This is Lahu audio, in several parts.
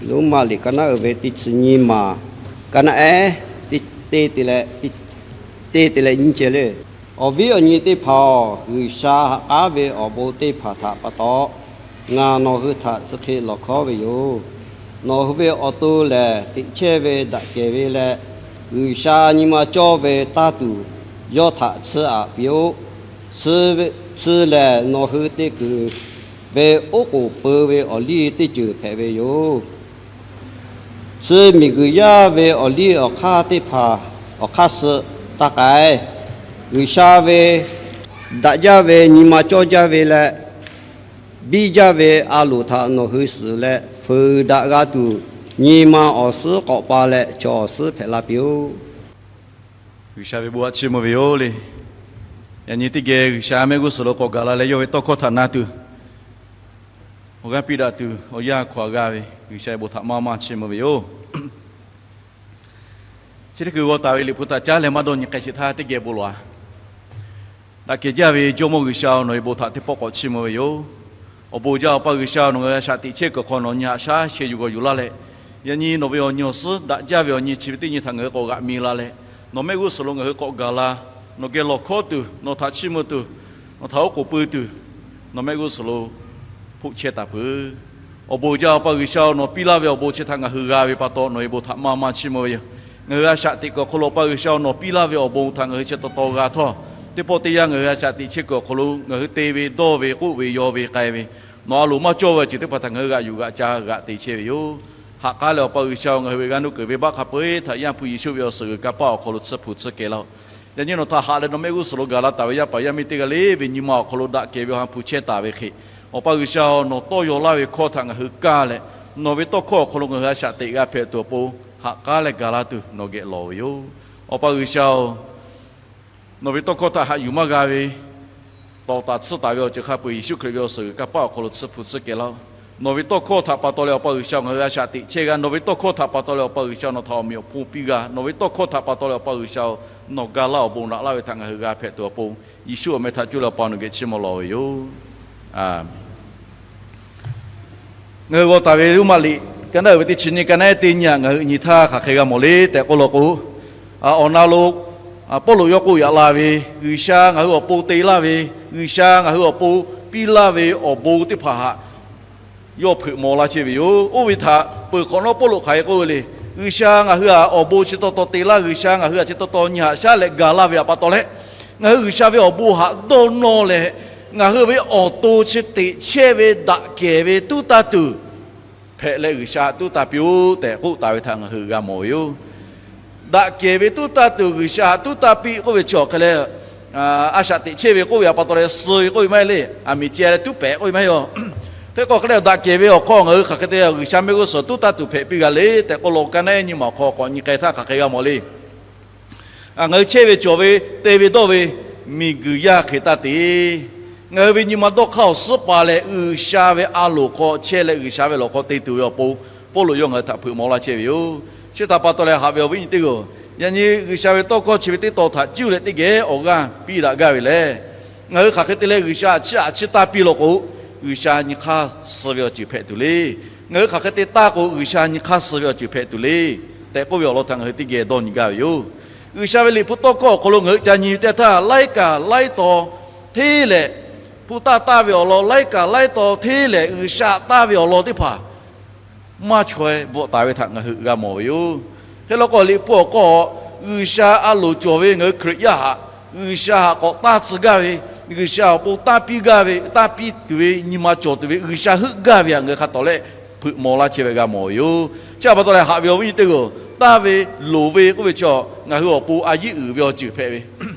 Roˉmaꞈ liꞈ ka naˆ uiˍ ve teˇ chi nyiˇ maˬ, ka naˆ ehˉ, teˇ te te leh nyiˇ ceh le. Awˬ viˉ awˬ nyi teˇ hpaˍ-oˬ, G'uiˬsha ha k'aˉ ve awˬ bon teˇ hpaˍ htaꞈ pa taw, ngaˬ nawˬ hui htaꞈ chi hk'e lawˬ hkawˉ ve yoˬ. Nawˬ hui ve awˬ to lehˬ, teꞈ chehˇ ve daꞈ kehˬ ve leh, G'uiˬsha nyi ma cawˇ ve taˇ tuˬ, yawˇ htaꞈ tsuhˇ aꞈ piˇ-oˆ. Tsuhˇ lehˬ, nawˬ hui te kuiˬ ve oˉ k'oˍ pui ve awˬ liˇ teˇ ceuˬ hpehꞈ ve yoˬ. Chi miˬguiˬ yaˇ ve awˬ liˇ awˬ hk'aˇ teˇ hpaˍ awˬ hk'aˇ suh taˇ k'ai. G'uiˬsha ve daꞈ jaˇ ve nyi ma cawˇ jaˇ ve leh, biˇ jaˇ ve a loˍ htaꞈ nawˬ hui suhˍ leh fuiˍ daꞈ g'a tuˬ, nyi ma awˬ suhˉ k'awꞈ pa leh chaw awˬ suhˉ hpehꞈ la piˇ-oˆ. G'uiˬsha ve bon htaꞈ chiˇ mvuh ve yoˬ le. Yaꞈ nyi teˇ geh G'uiˬsha mehˆ g'uˇ suhˍ lo k'awꞈ gaˬ la leh yawˇ ve tawˇ hkawˇ htaꞈ na tuˬ, awˬ g'aˇ piˇ daꞈ tuˬ awˬ yanˇ hkawꞈ g'a ve G'uiˬsha ve bon htaꞈ maˇ maˇ chiˇ mvuh ve yoˬ. Chi teˇ hkui g'aw taˍ ve Liꞈ hpu htaꞈ caˉ leh maˇ dawˇ nyi k'ai sheˍ htaˇ teˇ geh bon lawˬ-a. Daꞈ kehˬ jaˇ ve Jawˇmawˇ G'uiˬsha-oˬ, nawˬ ve bon htaꞈ teˇ pawˆ k'awꞈ chiˇ mvuh ve yoˬ. Awˬ bon jaˇ Awˬ pa G'uiˬsha-oˬ, nawˬ ngaˬ hui a shaꞈ teꞈ chehˇ kuiˬ awˬ hk'aw nawˬ nyi haꞈ shaˉ sheh yuˬ g'awˬ yuˬ laˇ leh, yaꞈ nyi nawˬ ve awˬ nyi awˬ suhˉ daꞈ jaˇ ve awˬ nyi chi ve teˇ nyi htaꞈ ngaˬ hui k'awꞈ g'aꞈ mi la leh, nawˬ mehˆ g'uˇ suhˍ lo ngaˬ hui k'awꞈ gaˬ la, nawˬ geh lawˬ hkawˉ tuˬ, nawˬ htaꞈ chiˇ mvuh tuˬ, nawˬ htaꞈ oˉ k'oˍ pui tuˬ, nawˬ mehˆ g'uˇ suhˍ lo hpoˆ chehˇ taˍ peuˬ. Awˬ bon jaˇ Awˬ pa G'uiˬsha-oˬ, nawˬ piˇ laˇ ve awˬ bon chi htaꞈ ngaˬ hui g'a ve pa taw, nawˬ ve bon htaꞈ maˇ maˇ chiˇ mvuh ve yoˬ. Ngaˬ hui a shaꞈ teꞈ kuiˬ awˬ hk'aw lo Awˬ pa G'uiˬsha-oˬ, nawˬ piˇ laˇ ve awˬ bon htaꞈ ngaˬ hui chi taw taw g'a htawˇ, teˇ pawˆ teˇ yanˇ ngaˬ hui a shaꞈ teꞈ chehˇ kuiˬ awˬ hk'aw lo ngaˬ hui te ve dawˇ ve k'oˆ ve yaw ve k'ai ve, nawˬ a loˍ maˇ cawˇ ve awˬ ceuˬ teˇ hpaˍ htaꞈ ngaˬ hui g'aꞈ yuˬ g'aꞈ ca g'aꞈ te chehˇ ve yoˬ. Ha k'aˉ leh Awˬ pa G'uiˬsha-oˬ, ngaˬ hui ve g'aˇ nuˇ kuiˬ venˇbaˆ hk'a peu-eˬ htaꞈ Yaˇ hpu Yeˍsuˆ ve awˬ suhˍ g'uiˬ kanˇ paˆ awˬ hk'aw lo tsuhˇ hpu tsuhˇ kehˬ laˇ-oˆ. Yaꞈ nyi nawˬ htaꞈ haꞈ leh nawˬ mehˆ g'uˇ suhˍ lo gaˬ la taˍ ve yaˇ paˍ yaˇ miˇ teˇ g'aˇ le ve nyi ma awˬ hk'aw lo daꞈ kehˬ ve awˬ ha hpu chehˇ taˍ ve hk'e, Awˬ pa G'uiˬsha-oˬ, nawˬ tawˇ yaw laˇ ve hkawˇ htaꞈ ngaˬ hui kaˇ leh, nawˬ ve tawˇ hkawˇ awˬ hk'aw lo ngaˬ hui a shaꞈ teꞈ g'a hpehꞈ tuˬ awˬ pon, ha k'aˉ leh gaˬ la tuˬ nawˬ geh lawˬ ve yoˬ. Awˬ pa G'uiˬsha-oˬ, nawˬ ve tawˇ hkawˇ htaꞈ haꞈ yuˬ maˇ g'a ve, tawˍ taˍ tsuhˇ taˍ ve awˬ ceuˬ hk'a peu-eˬ Yeˍsuˆ Hkriꞈ ve awˬ suhˍ g'uiˬ kanˇ paˆ awˬ hk'aw lo tsuhˇ hpu tsuhˇ kehˬ laˇ-oˆ. Nawˬ ve tawˇ hkawˇ htaꞈ pa taw leh Awˬ pa G'uiˬsha-oˬ, ngaˬ hui a shaꞈ teꞈ chehˇ g'a. Nawˬ ve tawˇ hkawˇ htaꞈ pa taw leh Awˬ pa G'uiˬsha-oˬ, nawˬ htaꞈ awˬ meꞈ awˬ hponˇ piˇ g'a. Nawˬ ve tawˇ hkawˇ htaꞈ pa taw leh Awˬ pa G'uiˬsha-oˬ, nawˬ ga laˇ awˬ bon naꞈ laˇ ve htaꞈ ngaˬ hui g'a hpehꞈ tuˬ awˬ pon, Yeˍsuˆ awˬ meh htaꞈ cuˇ leh Awˬ pa nawˬ geh chiˇ mvuh lawˬ ve yoˬ. Aˬ, ngaˬ hui g'aw taˍ ve Roˉmaꞈ liꞈ ka naˆ uiˍ ve teˇ chi nyiˇ ka naˆ ehˉ teˇ nyiˇ htaꞈ ngaˬ hui nyi htaˇ hk'aˬ hk'e g'a mawˬ le tehꞈ k'oˆ law k'o, awˬ na lo Pawˇluꞈ yawˇ k'oˆ yaꞈ la ve, G'uiˬsha ngaˬ hui awˬ pon te laˇ ve, G'uiˬsha ngaˬ hui awˬ pon piˇ laˇ ve awˬ bon teˇ hpaˍ htaꞈ yawˇ hpeuꞈ maw laˇ chehˇ ve yoˬ. Oˇ ve htaꞈ peuˬ hk'awꞈ nawˉ Pawˇluꞈ hk'aˬ hk'e k'oˆ ve le. G'uiˬsha ngaˬ hui htaꞈ awˬ bon chi taw taw te laˇ, G'uiˬsha ngaˬ hui htaꞈ chi taw taw nyi haꞈ shaˉ leh gaˬ laˇ ve htaꞈ pa taw leh, ngaˬ hui G'uiˬsha ve awˬ bon htaꞈ dawˇ nawˇ leh, ngaˬ hui ve awˬ to chi teꞈ chehˇ ve daꞈ kehˬ ve tuˉ taˇ tuˬ hpehꞈ leh G'uiˬsha htaꞈ tuˉ taˇ piˇ-oˆ tehꞈ k'oˆ taˍ ve htaꞈ ngaˬ hui g'a mawˬ ve yoˬ. Daꞈ kehˬ ve tuˉ taˇ tuˬ G'uiˬsha htaꞈ tuˉ taˇ piˇ k'oˆ ve chi awˬ hk'e leh, a shaꞈ teꞈ chehˇ ve k'oˆ ve htaꞈ pa taw leh suh ve k'oˆ ve maˇ heˆ le. Aˬ miˍ ceh leh tuˉ pehˍ k'oˆ ve maˇ heˆ-oˬ. Hk'e k'o hk'e leh daꞈ kehˬ ve awˬ hk'aw ngaˬ hui hk'aˬ hk'e te G'uiˬsha mehˆ g'uˇ suhˍ tuˉ taˇ tuˬ hpehꞈ piˇ g'a le tehꞈ k'oˆ law k'o, ka naˆ ehˉ nyiˇ maˬ awˬ hk'aw k'awꞈ nyi k'ai htaˇ hk'aˬ hk'e g'a mawˬ le. Ngaˬ hui chehˇ ve cawˬ ve te ve dawˇ ve miˬguiˬ yaˇ hk'e taˇ te. Ngaˬ hui ve nyi ma dawˇ hk'aˇ awˬ suhˉ pa leh G'uiˬsha ve a loˍ hk'aw chehˇ leh G'uiˬsha ve lawˬ hk'aw te tuˬ ve awˬ pon, Pawˇluꞈ yawˇ ngaˬ hui htaꞈ hpeuꞈ maw laˇ chehˇ ve yoˬ. Chi htaꞈ pa taw leh haꞈ ve awˬ viˉ nyi teˇ g'aˇ, yaꞈ nyi G'uiˬsha ve tawˇ hkawˇ chi ve teˇ taw htaꞈ cuˇ leh teˇ geh awˬ g'aˇ piˇ daꞈ gaˇ ve lehˬ, ngaˬ hui hk'aˬ hk'e te leh G'uiˬsha htaꞈ chiˇ aꞈ chiˇ taˇ piˇ law k'o, G'uiˬsha nyi hk'aˇ suh ve awˬ ceuˬ hpehꞈ tuˬ le. Ngaˬ hui hk'aˬ hk'e te taˇ k'o, G'uiˬsha nyi hk'aˇ suh ve awˬ ceuˬ hpehꞈ tuˬ le tehꞈ k'oˆ ve awˬ lawn htaꞈ ngaˬ hui teˇ geh dawˇ nyi gaˇ ve yoˬ. G'uiˬsha ve Liꞈ hpu tawˇ hkawˇ awˬ hk'aw lo ngaˬ hui ca nyi ve teˇ htaˇ, laiˉ kaˬ laiˉ taw hteˇ lehˬ, hpu taˇ taˇ ve awˬ lawn laiˉ kaˬ laiˉ taw hteˇ lehˬ, G'uiˬsha taˇ ve awˬ lawn teˇ hpaˍ maˇ chaweh bvuhꞈ taˍ ve htaꞈ ngaˬ hui g'a mawˬ ve yoˬ. Hk'e law k'o, Liꞈ hpu awˬ hk'aw G'uiˬsha a loˍ cawˬ ve ngaˬ hui Hkriꞈ yaˇ htaꞈ G'uiˬsha htaꞈ k'awꞈ taˇ tcuh gaˇ ve, G'uiˬsha awˬ pon taˇ piˇ gaˇ ve, taˇ piˇ tuˬ ve nyi ma cawˬ tuˬ ve G'uiˬsha heuˆ gaˇ ve htaꞈ ngaˬ hui hk'a tawˍ leh hpeuꞈ maw laˇ chehˇ ve g'a mawˬ ve yoˬ. Chi htaꞈ pa taw leh haꞈ ve awˬ viˉ nyi teˇ g'aˇ, taˇ ve loˍ ve k'oˆ ve chi ngaˬ hui awˬ pon a yiˉ uiˍ ve awˬ ceuˬ hpehꞈ ve,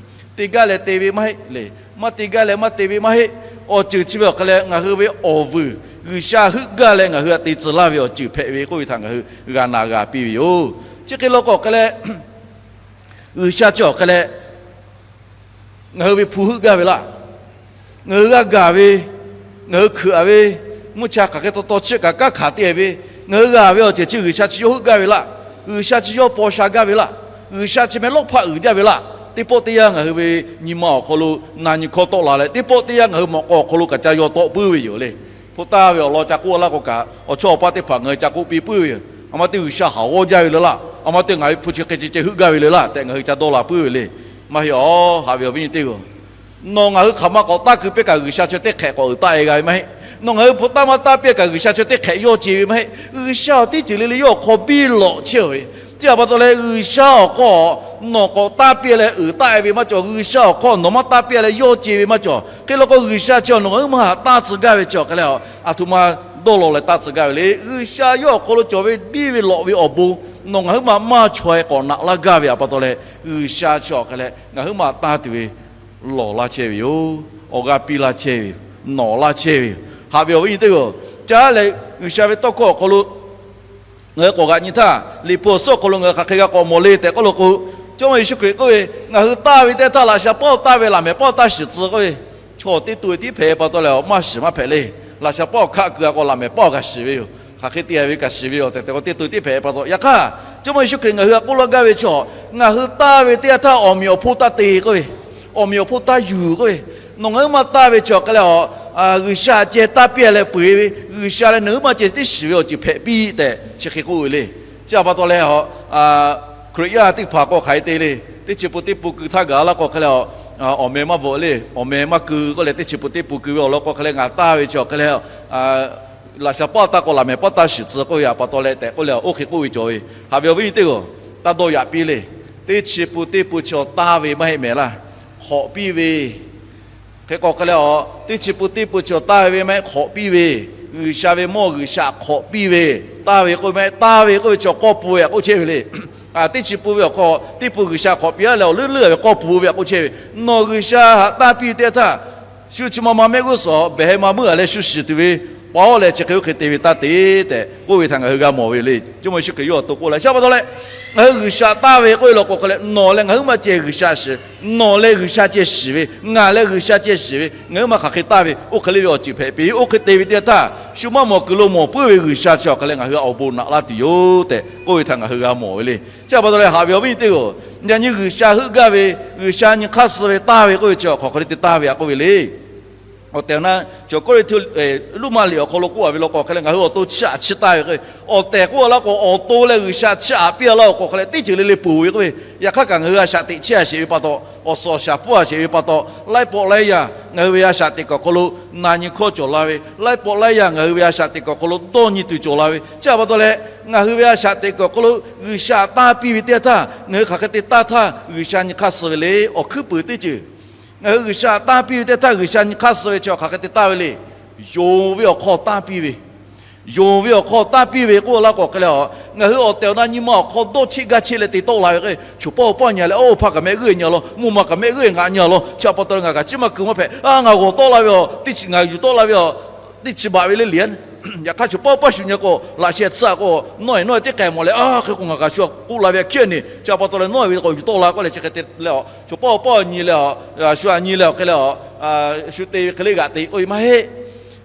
te gaˇ leh te ve maˇ heˆ le. Maˇ te gaˇ leh maˇ te ve maˇ heˆ. Awˬ ceuˬ chi ve awˬ hk'e leh ngaˬ hui ve awˬ vuiˬ G'uiˬsha heuˆ gaˇ leh ngaˬ hui htaꞈ te tcuh laˇ ve awˬ ceuˬ hpehꞈ ve k'oˆ ve htaꞈ ngaˬ hui g'a na g'a piˇ ve yoˬ. Chi hk'e law k'o, awˬ hk'e leh G'uiˬsha chi awˬ hk'e leh ngaˬ hui ve hpu heuˆ gaˇ ve laˇ. Ngaˬ hui g'a gaˬ ve, ngaˬ hui hkeuꞈ-a ve, mvuhˇ cha hk'aˬ hk'e taw taw chiˇ kaꞈ kanˉ hkanˍ te ve, ngaˬ hui g'a ve awˬ ceuˬ chi G'uiˬsha chi yawˇ heuˆ gaˇ ve laˇ. G'uiˬsha chi yawˇ paw sha gaˇ ve laˇ. G'uiˬsha chi meh lawˇ hpaˆ uiˍ jaˇ ve laˇ. Teˇ pawˆ teˇ yanˇ ngaˬ hui ve nyi ma awˬ hk'aw lo na nyi hkawˇ tawˆ la leh, teˇ pawˆ teˇ yanˇ ngaˬ hui mawꞈ k'aw awˬ hk'aw lo kaꞈ ca yaw tawˆ puiˉ ve yoˬ le. hpoˆ taˇ ve awˬ lawn ca k'oˆ laˇ k'o kaꞈ, awˬ chawˇ awˬ paˇ teˇ hpaˍ ngaˬ hui ca k'oˆ piˇ puiˉ ve yoˬ. A ma teˇ G'uiˬsha haˍ g'awˇ jaˇ ve le laˇ. A ma teˇ ngaˬ hui hpu chi hk'e ceh ceh heuˆ gaˇ ve le laˇ tehꞈ ngaˬ hui ca dawˇ la puiˉ ve le. Maˇ heˆ awˬ, haꞈ ve awˬ viˉ nyi teˇ g'aˇ, nawˬ ngaˬ hui hk'aˬ ma k'awꞈ taˇ keu piˇ kaꞈ G'uiˬsha chi teˇ hk'ehꞈ k'awꞈ uiˍ taˆ e g'a ve maˇ heˆ. Nawˬ ngaˬ hui hpu taˇ maˇ taˇ piˇ kaꞈ G'uiˬsha chi teˇ hk'ehꞈ yawˇ ce ve maˇ heˆ. G'uiˬsha awˬ teˇ ceuˬ le le yawˇ awˬ hk'aw biˇ lawꞈ chehˇ ve. Chi htaꞈ pa taw leh G'uiˬsha awˬ hk'aw nawˬ k'awꞈ taˇ piˇ leh uiˍ taˆ e ve maˇ cawˬ. G'uiˬsha awˬ hk'aw nawˬ maˇ taˇ piˇ leh yawˇ ce ve maˇ cawˬ. Hk'e law k'o G'uiˬsha chi nawˬ ngaˬ hui maˇ haꞈ taˇ tcuh gaˇ ve chi awˬ hk'e leh, a htoꞈ ma dawˇ law leh taˇ tcuh gaˇ ve le. G'uiˬsha yawˇ awˬ hk'aw lo cawˬ ve biˇ ve lawꞈ ve awˬ bon nawˬ ngaˬ hui maˇ maˇ chaweh k'awꞈ naꞈ laˇ gaˇ ve htaꞈ pa taw leh, G'uiˬsha chi awˬ hk'e leh ngaˬ hui maˇ taˇ tuˬ ve lawˬ laˇ chehˇ ve yoˬ. Awˬ g'aˇ piˇ laˇ chehˇ ve yoˬ. Nawˬ laˇ chehˇ ve yoˬ. Haꞈ ve awˬ viˉ nyi teˇ g'aˇ, caˉ leh G'uiˬsha ve tawˇ hkawˇ awˬ hk'aw lo ngaˬ hui k'awꞈ g'aꞈ nyi htaˇ, Liꞈ hpu awˬ suhˉ awˬ hk'aw lo ngaˬ hui hk'aˬ hk'e g'a k'awꞈ mawˬ le tehꞈ k'oˆ law k'o, Jawˇmawˇ Yeˍsuˆ Hkriꞈ k'oˆ ve, ngaˬ hui taˇ ve teˇ htaˇ laꞈ sha paˉ taˇ ve laꞈ mehˍ paˉ taˇ shiˍ tcuh k'oˆ ve, chaw teˇ to tiˉ hpehꞈ pa taw leh awˬ maˇ shiˍ maˇ hpehꞈ le. Laꞈ sha paˉ awˬ hkaˆ kuiˬ a k'o laꞈ mehˍ paˉ awˬ kaꞈ shiˍ ve yoˬ. Hk'aˬ hk'e te ve kaꞈ shiˍ ve yoˬ tehꞈ tehꞈ k'o teˇ to tiˉ hpehꞈ pa taw. Yaꞈ hk'aˇ, Jawˇmawˇ Yeˍsuˆ Hkriꞈ ngaˬ hui htaꞈ k'oˆ laˇ gaˇ ve chaw, ngaˬ hui taˇ ve teˇ yanˇ htaˇ awˬ meꞈ awˬ hponˇ taˇ te k'oˆ ve, awˬ meꞈ awˬ hponˇ taˇ yuˬ k'oˆ ve, nawˬ ngaˬ hui maˇ taˇ ve chi awˬ hk'e leh a, G'uiˬsha ceh taˇ piˇ leh peu eˬ ve, G'uiˬsha leh nawˬ hui maˇ ceh tiˉ shiˍ ve awˬ ceuˬ hpehꞈ piˇ tehꞈ chi hk'e k'oˆ ve le. Chi htaꞈ pa taw leh a, Hkriꞈ yaˇ teˇ hpaˍ k'o hk'aˬ hk'e te le. Teˇ chi pun teˇ pun keu htaˇ gaˬ laˇ k'o hk'e leh a, awˬ meh maˇ bvuhꞈ le. Awˬ meh maˇ keu k'oˆ leh teˇ chi pun teˇ pun keu ve awˬ lawn k'o hk'e leh ngaˬ taˇ ve chi awˬ hk'e leh laꞈ sha paˉ taˇ k'o laꞈ mehˍ paˉ taˇ shiˍ tcuh k'oˆ ve htaꞈ pa taw leh tehꞈ k'oˆ leh oˇ hk'e k'oˆ ve cawˬ ve. Haꞈ ve awˬ viˉ nyi teˇ g'aˇ, taˇ dawˇ yaꞈ piˇ le. Teˇ chi pun teˇ pun chi awˬ taˇ ve maˇ heˆ mehˍ laˇ. Hk'awꞈ piˇ ve, hk'e k'o hk'e leh a, teˇ chi pun teˇ pun chi awˬ taˇ ve maˇ heˆ, hk'awꞈ piˇ ve, G'uiˬsha ve mawˇ G'uiˬsha hk'awꞈ piˇ ve, taˇ ve k'oˆ ve maˇ heˆ, taˇ ve k'oˆ ve chi awˬ k'awˇ pu ve htaꞈ k'oˆ chehˇ ve le. Teˇ chi pun ve awˬ hk'aw teˇ pun G'uiˬsha hk'awꞈ piˇ a leh awˬ leuˉ leuˉ ve k'awˇ pu ve htaꞈ k'oˆ chehˇ ve. Nawˬ G'uiˬsha htaꞈ taˇ piˇ ve teˇ yanˇ htaˇ, shu chi ma ma mehˆ g'uˇ suhˍ behˬ heh ma meuˇ a leh shu shiˍ tuˬ ve pa awˉ leh chi hk'e oˇ hk'e te ve taˇ te tehꞈ k'oˆ ve htaꞈ ngaˬ hui g'a mawˬ ve le. Jawˇmawˇ Yeˍsuˆ Hkriꞈ yawˇ awˬ to k'oˆ leh chi pa taw leh, ngaˬ hui G'uiˬsha taˇ ve k'oˆ ve law k'o hk'e leh nawˬ leh ngaˬ hui maˇ ceh G'uiˬsha shiˍ, nawˬ leh G'uiˬsha ceh shiˍ ve, ngaˬ leh G'uiˬsha ceh shiˍ ve, ngaˬ hui maˇ hk'aˬ hk'e taˇ ve oˇ hk'e le ve awˬ ceuˬ hpehꞈ piˇ. Oˇ hk'e te ve teˇ yanˇ htaˇ, shu maˇ mawˬ kuiˬ lo mawˬ puiˉ ve G'uiˬsha chi awˬ hk'e leh ngaˬ hui awˬ bon naꞈ laˇ tuˬ yoˬ tehꞈ k'oˆ ve htaꞈ ngaˬ hui g'a mawˬ ve le. Chi htaꞈ pa taw leh haꞈ ve awˬ viˉ nyi teˇ g'aˇ, yaꞈ nyi G'uiˬsha heuˆ gaˇ ve, G'uiˬsha nyi hk'aˇ suh ve taˇ ve k'oˆ ve chi awˬ hk'aw hk'e le te taˇ ve htaꞈ k'oˆ ve le. Awˬ tehˬ awˬ na, cawˬ Kawˇrenˍhtuˆ Roˉmaꞈ liꞈ awˬ hk'aw lo k'oˆ a ve law k'o hk'e leh ngaˬ hui awˬ to chiˇ aꞈ chiˇ taˇ ve k'o, awˬ tehˬ k'oˆ a laˇ k'o awˬ to leh G'uiˬsha chiˇ aꞈ piˇ a laˇ awˬ k'o hk'e leh teˇ ceuˬ le le ponˬ ve k'oˆ ve, yaꞈ hk'aˇ kaꞈ ngaˬ hui a shaꞈ teꞈ chehˇ a sheˍ ve pa taw, awˬ suhˍ awˬ shaˍ pfuhˇ a sheˍ ve pa taw, laiˉ pawˆ laiˉ yaˇ ngaˬ hui ve a shaꞈ teꞈ kuiˬ awˬ hk'aw lo na nyi hkawˇ cawˬ la ve, laiˉ pawˆ laiˉ yaˇ ngaˬ hui ve a shaꞈ teꞈ kuiˬ awˬ hk'aw lo dawˇ nyi tuˬ cawˬ la ve, chi htaꞈ pa taw leh ngaˬ hui ve a shaꞈ teꞈ kuiˬ awˬ hk'aw lo G'uiˬsha taˇ piˇ ve teˇ yanˇ htaˇ ngaˬ hui hk'aˬ hk'e te taˇ htaˇ G'uiˬsha nyi hk'aˇ suh ve le. Awˬ hkuiˉ puiˍ teˇ ceuˬ, ngaˬ hui G'uiˬsha taˇ piˇ ve teˇ yanˇ htaˇ G'uiˬsha nyi hk'aˇ suh ve chi hk'aˬ hk'e te taˇ ve le. Yonˍ ve awˬ hk'aw taˇ piˇ ve, yonˍ ve awˬ hk'aw taˇ piˇ ve k'oˆ laˇ k'o hk'e leh a, ngaˬ hui awˬ tehˬ awˬ na nyi ma awˬ hk'aw dawˇ cheˆ gaˇ cheˆ leh te tawˆ la ve k'o, choˬ pawˆ awˬ paˇ nyi leh oˇ hpaˇ kaꞈ mehˆ g'euˆ nyi a law, mvuhˇ ma kaꞈ mehˆ g'euˆ ngaꞈ nyi a law, chi htaꞈ pa taw leh ngaˬ kaꞈ chiˇ maˇ keu maˇ hpehꞈ. A, ngaˬ g'awˬ tawˆ la ve a, teˇ chi ngaˬ yuˬ tawˆ la ve a, teˇ chi baꞈ ve le liꞈ. Yaꞈ hk'aˇ choˬ pawˆ awˬ paˇ shuˍ nyi k'o laꞈ sheh tsuhˇ a k'o, nawˇ e nawˇ e teˇ k'ai mawˬ leh a hk'e k'o ngaˬ kaꞈ shu k'oˆ la ve a hkiˉ a ne, chi htaꞈ pa taw leh nawˇ e ve k'o yuˬ tawˆ la k'oˆ leh chi hk'e te leh a, choˬ pawˆ awˬ paˇ nyi leh a, shu a nyi leh awˬ hk'e leh a, shu te ve hk'e le g'aꞈ te k'oˆ ve maˇ heˆ.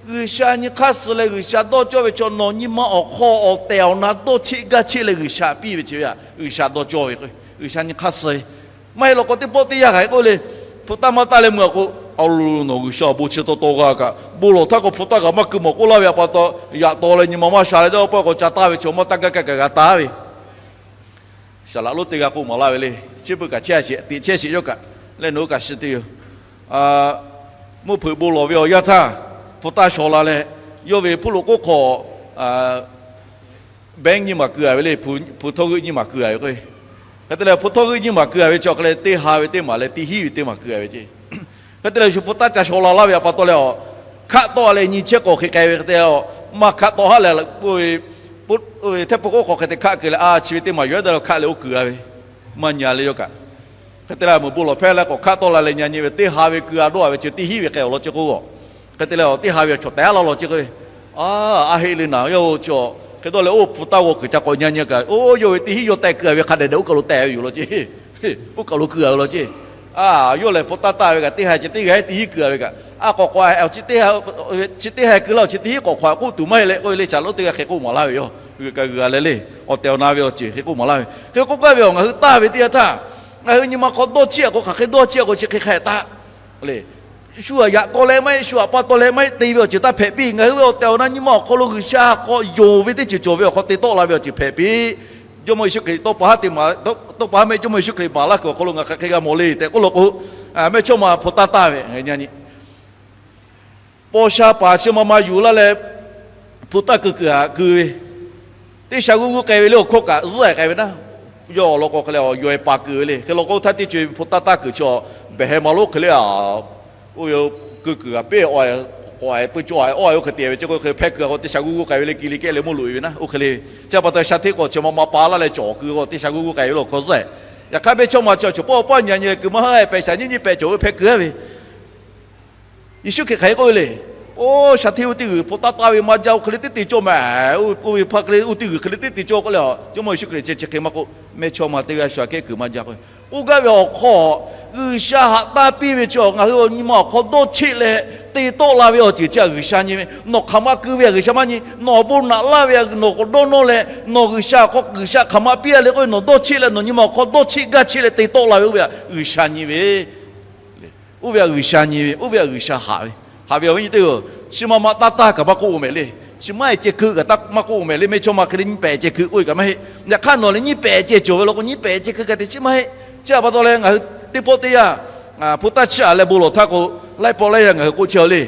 G'uiˬsha nyi hk'aˇ suh leh G'uiˬsha dawˇ cawˇ ve chaw nawˬ nyi ma awˬ hk'aw awˬ tehˬ awˬ na dawˇ cheˆ gaˇ cheˆ leh G'uiˬsha piˇ ve chi ve a, G'uiˬsha dawˇ cawˇ ve k'o, G'uiˬsha nyi hk'aˇ suh ve maˇ heˆ law k'o teˇ pawˆ teˇ yanˇ hk'aˬ hk'e k'oˆ le, hpu taˇ maˇ taˇ leh meuˇ a k'o, a lo nawˬ G'uiˬsha awˬ bon chi taw taw g'a kaꞈ bon lawˬ htaˇ k'o hpu taˇ kaꞈ maˇ keu mawˬ k'oˆ laˇ ve htaꞈ pa taw, yaꞈ taw leh nyi ma maˇ sha leh teˇ pawˆ k'o ca taˇ ve chaw maˇ taˇ gaˇ kaˇ kaꞈ g'a taˍ ve Saˍ laꞈ lonˉ teˇ g'aˇ k'oˆ maˍ laˇ ve le. Chi beuꞈ kaꞈ chehˇ sheˍ, teꞈ chehˇ sheˍ yawˇ kaꞈ leh nawˬ hui kaꞈ shiˍ te yoˬ. Mvuhˇ hpeuꞈ bon lawˬ ve awˬ yanˇ htaˇ, hpu taˇ shaw la leh, yawˇ ve hpuˇ loꞈ k'oˆ hk'aw bank nyiˇ maˬ keu a ve le, hpu htawˇ g'euˆ nyiˇ maˬ keu a ve k'o, hk'e te leh hpu htawˇ g'euˆ nyiˇ maˬ keu a ve chi awˬ hk'e leh teˇ ha ve teˇ maˬ leh teˇ hinˉ ve teˇ maˬ keu a ve ceˇ. Hk'e te leh shu hpu taˇ ca shaw la laˇ ve htaꞈ pa taw leh a, hkaˆ tawˆ leh nyi chehˇ k'awꞈ hk'e k'ai ve hk'e te, maˇ hkaˆ tawˆ haˉ leh k'oˆ ve, htehˇ hpu k'oˆ hk'aw hk'e te hkaˆ keu leh a chi ve teˇ maˬ yuˬ a da lo hkaˆ leh oˇ keu a ve, maˇ nyi a leh yawˇ kaꞈ Hk'e te leh meuꞈ bon lawˬ hpehˇ leh k'awꞈ hkaˆ tawˆ la leh nyi nyi ve teˇ ha ve keu a dawˇ a ve chi teˇ hinˉ ve k'ai awˬ lawn ceˇ k'o, hk'e te leh teˇ ha ve awˬ chawˬ tehˉ laˇ law ceˇ k'o, a, a heˆ le naˍ, yawˇ chi hk'e dawˇ leh oˇ hpu taˇ g'aw kuiˬ ca k'awꞈ nyi nyi kaꞈ, oˇ yawˇ ve teˇ hinˉ yawˇ teh keu a ve hk'a dehꞈ dehꞈ oˇ kaˬ lo teh ve yoˬ law ceˇ. Oˇ kaˬ lo keu a ve law ceˇ. A, yawˇ lehˬ hpu taˇ taˇ ve kaꞈ teˇ ha ceh teˇ g'aˇ teˇ hinˉ keu a ve kaꞈ, a k'awꞈ k'awꞈ chi teˇ ha keu laˇ chi teˇ hinˉ k'awꞈ hk'aw k'oˆ tuˬ maˇ heˆ leh k'oˆ ve le, Saˍ laꞈ lonˉ teˇ g'aˇ hk'e k'oˆ maˍ laˇ ve yoˬ. G'uiˬ kaꞈ g'uiˬ a leh le, awˬ tehˬ awˬ na ve awˬ ceuˬ hk'e k'oˆ maˍ laˇ ve. Hk'e k'oˆ gaˇ ve awˬ ngaˬ hui taˇ ve teˇ yanˇ htaˇ, ngaˬ hui nyi ma hk'aw dawˇ cheˆ a k'o, hk'aˬ hk'e dawˇ cheˆ a k'o chi hk'e hk'a taˆ le. shu aꞈ yaꞈ taw leh maˇ heˆ, shu aꞈ pa taw leh maˇ heˆ, te ve awˬ ceuˬ taˇ hpehꞈ piˇ. Ngaˬ hui ve awˬ tehˬ awˬ na nyi ma awˬ hk'aw lo G'uiˬsha k'awꞈ yonˍ ve teˇ ceuˬ cawˬ ve awˬ hk'aw te tawˆ la ve awˬ ceuˬ hpehꞈ piˇ. Jawˇmawˇ Yeˍsuˆ Hkriꞈ tawˇ pa haˉ te maˍ, tawˇ pa haˉ mehˆ Jawˇmawˇ Yeˍsuˆ Hkriꞈ baˬ laˇ kuiˬ awˬ hk'aw lo ngaˬ hk'aˬ hk'e g'a mawˬ le tehꞈ k'oˆ law k'o, mehˇchawˇma hpu taˇ taˇ ve, paw sha paˍ chi ma ma yuˬ laˇ leh, hpu taˇ kuiˬ kuiˬ haꞈ keu ve, teˇ sha g'uˇ g'uˇ k'ai ve le awˬ hkawˇ kaꞈ zuhˆ k'ai ve naˉ, yawˇ awˬ lawn k'o hk'e leh yawehˬ paˍ kuiˬ ve le. Hk'e law k'o htaˇ teˇ co-e hpu taˇ taˇ kuiˬ chi a behˬ heh ma lonˉ hk'e le a, oˇ ve keu kuiˬ a peˇ k'awꞈ pui cawˬ a oˇ a oˇ hk'e te ve chi k'o, hk'e hpehˇ kuiˬ a k'o teˇ sha g'uˇ g'uˇ k'ai ve le, ki le kehˉ leh mawˇ loꞈ e ve naˉ, oˇ hk'e le. Chi pa taw sha hteˇ k'awꞈ chi ma ma pa laˇ leh cawˬ keu k'o teˇ sha g'uˇ g'uˇ k'ai ve le awˬ hkawˇ zuhˆ. Yaꞈ hk'aˇ mehˇchawˇma chi awˬ cawˬ pawˆ pawˆ nyi nyi leh kuiˬ maˇ haˉ pehꞈ shaˍ nyiˉ nyiˉ pehꞈ cawˬ ve hpehˇ keu a ve Yeˍsuˆ Hkriꞈ hk'aˬ hk'e k'oˆ ve le. Oˇ sha hteˇ oˇ teˇ g'uiˬ hpu taˇ taˇ ve maˇ jaˇ, oˇ hk'e le teˇ te cawˇ mehˍ. Oˇ ve hpaˇ hk'e le oˇ teˇ g'uiˬ hk'e le teˇ te cawˇ k'oˆ leh a, Jawˇmawˇ Yeˍsuˆ Hkriꞈ chi chi hk'e maˇ k'oˆ, mehˇchawˇma teˇ g'aˇ shu aꞈ kehˉ kuiˬ maˇ jaˇ k'oˆ ve. K'oˆ gaˇ ve awˬ hk'aw, G'uiˬsha haꞈ taˇ piˇ ve chi a ngaˬ hui awˬ nyi ma awˬ hk'aw dawˇ cheˆ leh te tawˆ la ve awˬ ceuˬ chi a G'uiˬsha nyi ve. Nawˬ hk'aˬ ma keu ve a G'uiˬsha maˇ nyi. Nawˬ awˬ bon naꞈ laˇ ve a nawˬ k'awꞈ dawˇ nawˇ leh nawˬ G'uiˬsha awˬ hk'aw G'uiˬsha hk'aˬ ma piˇ a le k'oˆ ve, nawˬ dawˇ cheˆ leh nawˬ nyi ma awˬ hk'aw dawˇ cheˆ gaˇ cheˆ leh te tawˆ la ve oˇ ve a G'uiˬsha nyi ve. Oˇ ve a G'uiˬsha nyi ve, oˇ ve a G'uiˬsha haꞈ ve. Haꞈ ve awˬ viˉ nyi teˇ-oˬ, chi ma ma taˇ taˇ kaꞈ maˇ k'oˆ-oˬ mehˍ le. Chi maˇ heˆ ceh keu kaꞈ maˇ k'oˆ-oˬ mehˍ le. Mehˇchawˇma hk'e le nyiˇ pehˍ ceh keu k'oˆ ve kaꞈ maˇ heˆ. Yaꞈ hk'aˇ nawˬ leh nyiˇ pehˍ ceh cawˬ ve law k'o, nyiˇ pehˍ ceh keu kaꞈ te chi maˇ heˆ. Chi a pa taw leh ngaˬ hui teˇ pawˆ teˇ yanˇ hpu taˇ chiˇ aꞈ leh bon lawˬ htaˇ k'o, laiˉ pawˆ laiˉ yanˇ ngaˬ hui k'oˆ chehˇ-oˬ le.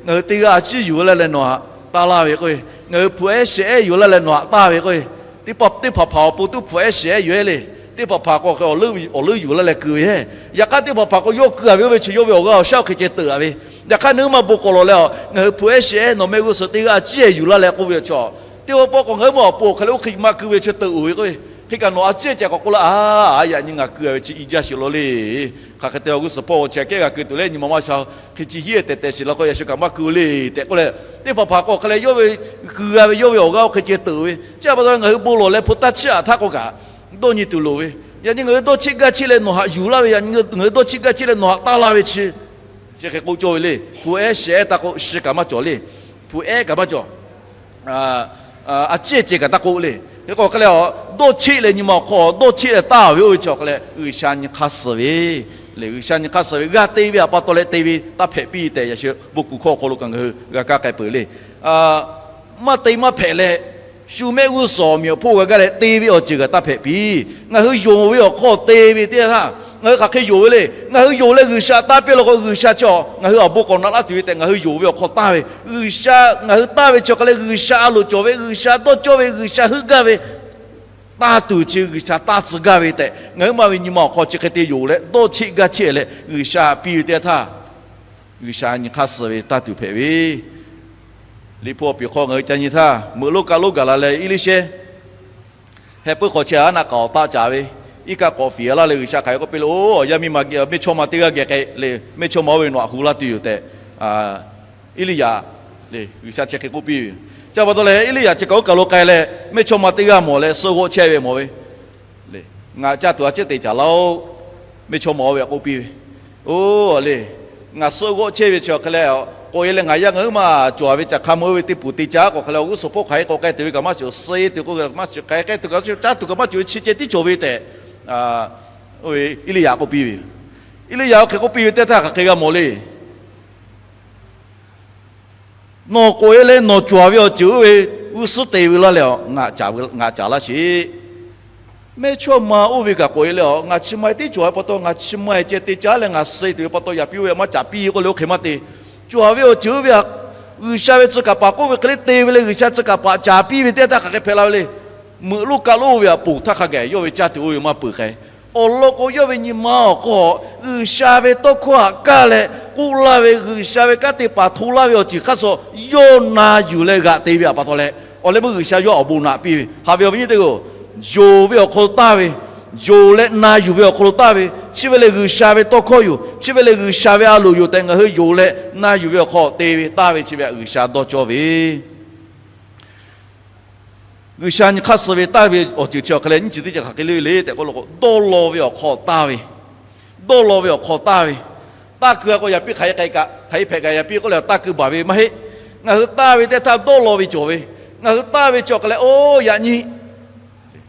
Ngaˬ hui teˇ g'aˇ a ciˉ yuˬ laˇ leh nawˬ haꞈ taˇ laˇ ve k'oˆ ve, ngaˬ hui hpu ehˉ shehˍ ehˉ yuˬ laˇ leh nawˬ haꞈ taˇ ve k'oˆ ve, teˇ hpaˍ hpaˍ awˬ pon tuˉ hpu ehˉ shehˍ ehˉ yuˬ-e le. Teˇ hpaˍ hpaˍ k'o hk'e awˬ leuˉ yuˬ laˇ leh keu ve, yaꞈ hk'aˇ teˇ hpaˍ hpaˍ k'o yawˇ keu a ve oˇ ve chi yawˇ ve awˬ g'aˇ awˬ shaˉ oˇ hk'e ceh teuꞈ a ve. Yaꞈ hk'aˇ nawˬ hui maˇ bon k'awꞈ lawˬ leh a, ngaˬ hui hpu ehˉ shehˍ ehˉ nawˬ mehˆ g'uˇ suhˍ teˇ g'aˇ a ciˉ yuˬ laˇ leh k'oˆ ve chi a, teˇ pawˆ k'o ngaˬ hui maˇ awˬ pon awˬ hk'e le oˇ hk'e maˇ keu ve chi teuꞈ-oˬ ve k'oˆ ve. Hk'e kaꞈ nawˬ a ciˉ ceh k'awꞈ k'oˆ laˇ a, yaꞈ nyi ngaˬ keu a ve chi i jaˇ sheˍ law le. Hk'aˬ hk'e te a g'uˇ suhˍ hpawˇ chi a kehˉ g'a keu tuˬ leh nyi ma maˇ sha hk'e chi hiˉ tehꞈ tehꞈ sheˍ law k'o, yaꞈ shu kaꞈ maˇ keu le tehꞈ k'oˆ leh, teˇ hpaˍ hpaˍ k'o hk'e leh yawˇ ve keu g'a ve yawˇ ve awˬ g'aˇ oˇ hk'e ceh teuꞈ ve. Chi a pa taw ngaˬ hui bon lawˬ leh hpu taˇ chiˇ aꞈ htaˇ k'o kaꞈ dawˇ nyi tuˬ loˍ ve. Yaꞈ nyi ngaˬ hui dawˇ cheˆ gaˇ cheˆ leh nawˬ haꞈ yuˬ laˇ ve, yaꞈ nyi ngaˬ hui dawˇ cheˆ gaˇ cheˆ leh nawˬ haꞈ taˇ laˇ ve chi, chi hk'e k'oˆ cawˇ ve le. Hpu ehˉ shehˍ ehˉ htaˇ k'o shi kaꞈ maˇ cawˬ le. Hpu ehˉ kaꞈ maˇ cawˬ. A ciˉ ceh kaꞈ taˇ k'oˆ le. Hk'e k'o hk'e leh a, dawˇ cheˆ leh nyi ma awˬ hk'aw dawˇ cheˆ leh taˇ ve oˇ ve chi awˬ hk'e leh G'uiˬsha nyi hk'aˇ suh ve le. G'uiˬsha nyi hk'aˇ suh ve g'aˇ te ve a pa taw leh te ve taˇ hpehꞈ piˇ tehꞈ yaꞈ shu bon kuˬ hkawˇ awˬ hk'aw lo kaꞈ ngaˬ hui g'a kaˇ k'ai peuˬ le. Maˇ te maˇ hpehꞈ leh, shu mehˆ g'uˇ suhˍ awˬ meꞈ awˬ hponˇ g'a gaˇ leh te ve awˬ ceuˬ kaꞈ taˇ hpehꞈ piˇ. Ngaˬ hui yonˍ ve awˬ hk'aw te ve teˇ yanˇ htaˇ ngaˬ hui hk'aˬ hk'e yonˍ ve le. Ngaˬ hui yonˍ leh G'uiˬsha taˇ piˇ law k'o, G'uiˬsha chi a ngaˬ hui awˬ bon k'awꞈ naꞈ laˇ tuˬ ve tehꞈ ngaˬ hui yonˍ ve awˬ hk'aw taˇ ve. G'uiˬsha ngaˬ hui taˇ ve chi awˬ hk'e leh G'uiˬsha a loˍ cawˬ ve, G'uiˬsha dawˇ cawˇ ve, G'uiˬsha heuˆ gaˇ ve, taˇ tuˬ chi G'uiˬsha taˇ tcuh gaˇ ve tehꞈ ngaˬ hui maˇ ve nyi ma awˬ hk'aw chi hk'e te yonˍ leh dawˇ cheˆ gaˇ cheˆ leh G'uiˬsha piˇ ve teˇ yanˇ htaˇ, G'uiˬsha nyi hk'aˇ suh ve taˇ tuˬ hpehꞈ ve. Liꞈ hpu awˬ piˍ hk'aw ngaˬ hui ca nyi htaˇ, meuꞈ lonˉ kaˆ lonˉ gaˬ la leh Eˇliˇshehˇ heh puiˉ hk'aw chi a naˆ k'aˍ awˬ taˆ caˍ ve, iˉ kaˆ k'awꞈ fiˍ laˇ leh G'uiˬsha hk'aˬ hk'e k'oˆ piˇ le, Oˇ, yaˇ miˇ ma mehˇchawˇma teˇ g'aˇ geh k'ai le, mehˇchawˇma oˇ ve nawˬ haꞈ hu laˇ tuˬ yoˬ tehꞈ, Eˇliˇyaꞈ le G'uiˬsha chi hk'e k'oˆ piˇ ve yoˬ. Chi pa taw leh Eˇliˇyaꞈ chi kaꞈ oˇ kaˬ lo k'ai leh mehˇchawˇma teˇ g'aˇ mawˬ leh suhˆ g'awˆ chehˇ ve mawˬ ve le. Ngaˬ caˇ tuˬ a ciˉ te caˍ laˇ-oˆ. Mehˇchawˇma oˇ ve k'oˆ piˇ ve, Oˇ le, ngaˬ suhˆ g'awˆ chehˇ ve chi awˬ hk'e leh, k'awꞈ e leh ngaˬ yaˇ ngaˬ huiˉ maˬ cawˬ ve caˬ hk'a meuˇ ve teˇ puˍ te caˇ k'awꞈ hk'e leh awˬ g'uˇ suhˍ hpawˇ hk'aˬ hk'e k'awꞈ k'ai tuˬ ve kaꞈ maˇ cawˬ, suh e tuˬ k'o kaꞈ maˇ cawˬ, k'ai k'ai tuˬ kaꞈ caˇ tuˬ kaꞈ maˇ cawˬ ve, chi ceh tiˉ cawˬ ve tehꞈ oˇ ve Eˇliˇyaꞈ k'oˆ piˇ ve yoˬ. Eˇliˇyaꞈ oˇ hk'e k'oˆ piˇ ve teˇ htaˇ hk'aˬ hk'e g'a mawˬ le. Nawˬ k'oꞈ e leh nawˬ cawˬ ve awˬ ceuˬ oˇ ve g'uˇ suhˉ te ve laˇ leh a, ngaˬ caˍ laˇ sheˍ. Mehˇchawˇma oˇ ve kaꞈ k'oꞈ e leh a, ngaˬ chi ma e tiˉ cawˬ ve pa taw, ngaˬ chi ma e ceh te caˉ leh ngaˬ suh e tuˬ ve pa taw, yaꞈ piˇ oˇ ve maˇ caˍ piˇ k'oˆ leh oˇ hk'e maˇ te. Cawˬ ve awˬ ceuˬ oˇ ve a, G'uiˬsha ve tcuh kaˍ paˍ k'oˆ ve hk'e le te ve leh G'uiˬsha tcuh kaˍ paˍ caˍ piˇ ve teˇ htaˇ hk'aˬ hk'e hpehꞈ la ve le. Meuꞈ lonˉ kaˆ lonˉ oˇ ve a poˬ htaˇ hk'a gaˬ yawˇ ve caˇ tuˬ oˇ ve maˇ peuˬ hk'e, awˬ lawn k'o yawˇ ve nyi ma awˬ hk'aw G'uiˬsha ve tawˇ hkawˇ haꞈ kaˇ leh k'oˆ laˇ ve, G'uiˬsha ve kanˉ te paˍ hto laˇ ve awˬ ceuˬ hk'aˇ suh yawˇ na yuˬ leh g'aꞈ te ve a pa taw leh, awˬ leh meuˇ G'uiˬsha yawˇ awˬ bon naꞈ piˇ ve. Haꞈ ve awˬ viˉ nyi teˇ-oˬ, yonˍ ve awˬ hk'aw lo taˇ ve, yonˍ leh na yuˬ ve awˬ hk'aw lo taˇ ve, chi ve lehˬ G'uiˬsha ve tawˇ hkawˇ yoˬ, chi ve lehˬ G'uiˬsha ve a loˍ yoˬ tehꞈ ngaˬ hui yonˍ leh na yuˬ ve awˬ hk'aw te ve taˇ ve chi ve G'uiˬsha dawˇ cawˇ ve G'uiˬsha nyi hk'aˇ suh ve taˇ ve awˬ ceuˬ chi awˬ hk'e leh nyiˇ ceuˬ teˇ ceuˬ hk'aˬ hk'e le le tehꞈ k'oˆ law k'o, dawˇ law ve awˬ hk'aw taˇ ve, dawˇ law ve awˬ hk'aw taˇ ve, taˇ keu a k'o yaꞈ piˇ hk'aˬ hk'e k'ai kaꞈ hk'aˬ hk'e hpehꞈ kaꞈ yaꞈ piˇ k'oˆ leh taˇ keu baˬ ve maˇ heˆ. Ngaˬ hui taˇ ve teˇ htaˇ dawˇ law ve cawˬ ve, ngaˬ hui taˇ ve chi awˬ hk'e leh oˇ yaꞈ nyi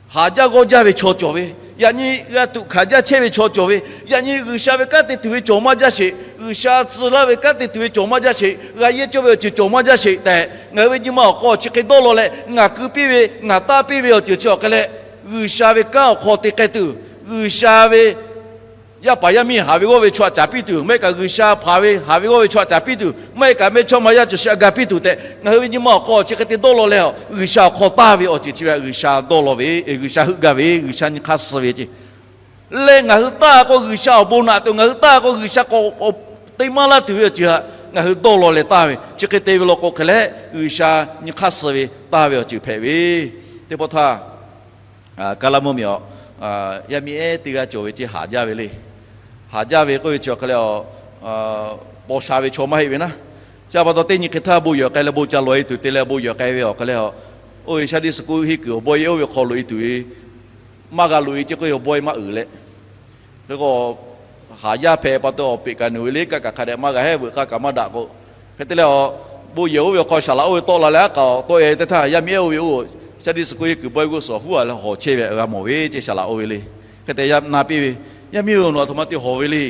haˍ jaˇ g'awˇ jaˇ ve chaw cawˬ ve, yaꞈ nyi g'a tuꞈ hkanˍ jaˇ chehˇ ve chaw cawˬ ve, yaꞈ nyi G'uiˬsha ve kanˉ te tuˬ ve cawˬ maˇ jaˇ sheˍ. G'uiˬsha tcuh laˇ ve kanˉ te tuˬ ve cawˬ maˇ jaˇ sheˍ. G'a yehˇ cawˇ ve awˬ ceuˬ cawˬ maˇ jaˇ sheˍ tehꞈ, ngaˬ hui ve nyi ma awˬ hk'aw chi hk'e dawˇ law leh ngaˬ keu piˇ ve, ngaˬ taˇ piˇ ve awˬ ceuˬ chi awˬ hk'e leh, G'uiˬsha ve kanˉ awˬ hk'aw te k'ai tuˬ, G'uiˬsha ve yaˇ paˍ yaˇ miˇ haˍ ve g'awˇ ve chaw htaꞈ caˍ piˇ tuˬ, maˇ heˆ kaꞈ G'uiˬsha hpanˍ ve haˍ ve g'awˇ ve chaw htaꞈ caˍ piˇ tuˬ, maˇ heˆ kaꞈ mehˇchawˇma yaˇ cawˬ sheˍ a ga piˇ tuˬ tehꞈ, ngaˬ hui ve nyi ma awˬ hk'aw chi hk'e te dawˇ law leh, G'uiˬsha awˬ hk'aw taˇ ve awˬ ceuˬ chi ve G'uiˬsha dawˇ law ve, G'uiˬsha heuˆ gaˇ ve, G'uiˬsha nyi hk'aˇ suh ve ce. Leh ngaˬ hui taˇ k'o G'uiˬsha awˬ bon naꞈ tuˬ, ngaˬ hui taˇ k'o G'uiˬsha k'awꞈ te maˇ laˇ tuˬ ve awˬ ceuˬ htaꞈ ngaˬ hui dawˇ law leh taˇ ve, chi hk'e te ve law k'o hk'e leh G'uiˬsha nyi hk'aˇ suh ve taˇ ve awˬ ceuˬ hpehꞈ ve. Teˇ pawˆ htaˇ, Kaˍlaˇ mvuhˇmiˬ awˬ, yaˇ miˇ ehˉ teˇ g'aˇ cawˬ ve ce, haˍ jaˇ ve le. Haˍ jaˇ ve k'oˆ ve chi awˬ hk'e leh, paw sha ve chaw maˇ heˆ ve naˉ. Chi pa taw teˇ nyi hk'e htaˇ bon yehˬ k'ai leh bon ca lawˬ e tuˬ te leh bon yehˬ k'ai ve awˬ hk'e leh, oˇ ve Sunday school henˇ kuiˬ awˬ bawehˇ oˇ ve hk'aw loꞈ e tuˬ ve maˇ g'a loꞈ e ce k'oˆ ve, awˬ bawehˇ maˇ uiˍ leh, hk'e k'o, haˍ jaˇ hpehꞈ pa taw awˬ peꞈ kaꞈ nuˬ ve le, kaˇ kaꞈ hk'a dehꞈ maˇ g'a hehˉ, veuꞈ k'aˇ kaꞈ maˇ daꞈ k'o. Hk'e te leh, bon yehˬ oˇ ve awˬ hk'aw saˍ laꞈ oˇ ve tawˆ la leh aˉ k'aꞈ tawˆ e teˇ htaˇ, yaˇ miˇ ehˉ oˇ ve oˇ Sunday school henˇ kuiˬ bawehˇ g'uˇ suhˍ huˉ a leh hawˬ chehˇ ve g'a mawˬ ve ce, saˍ laꞈ oˇ ve le. Hk'e te yaˇ na piˇ ve, Yaˇ miˇ-oˬ, nawˬ aˬ htoꞈ ma te hawˬ ve le.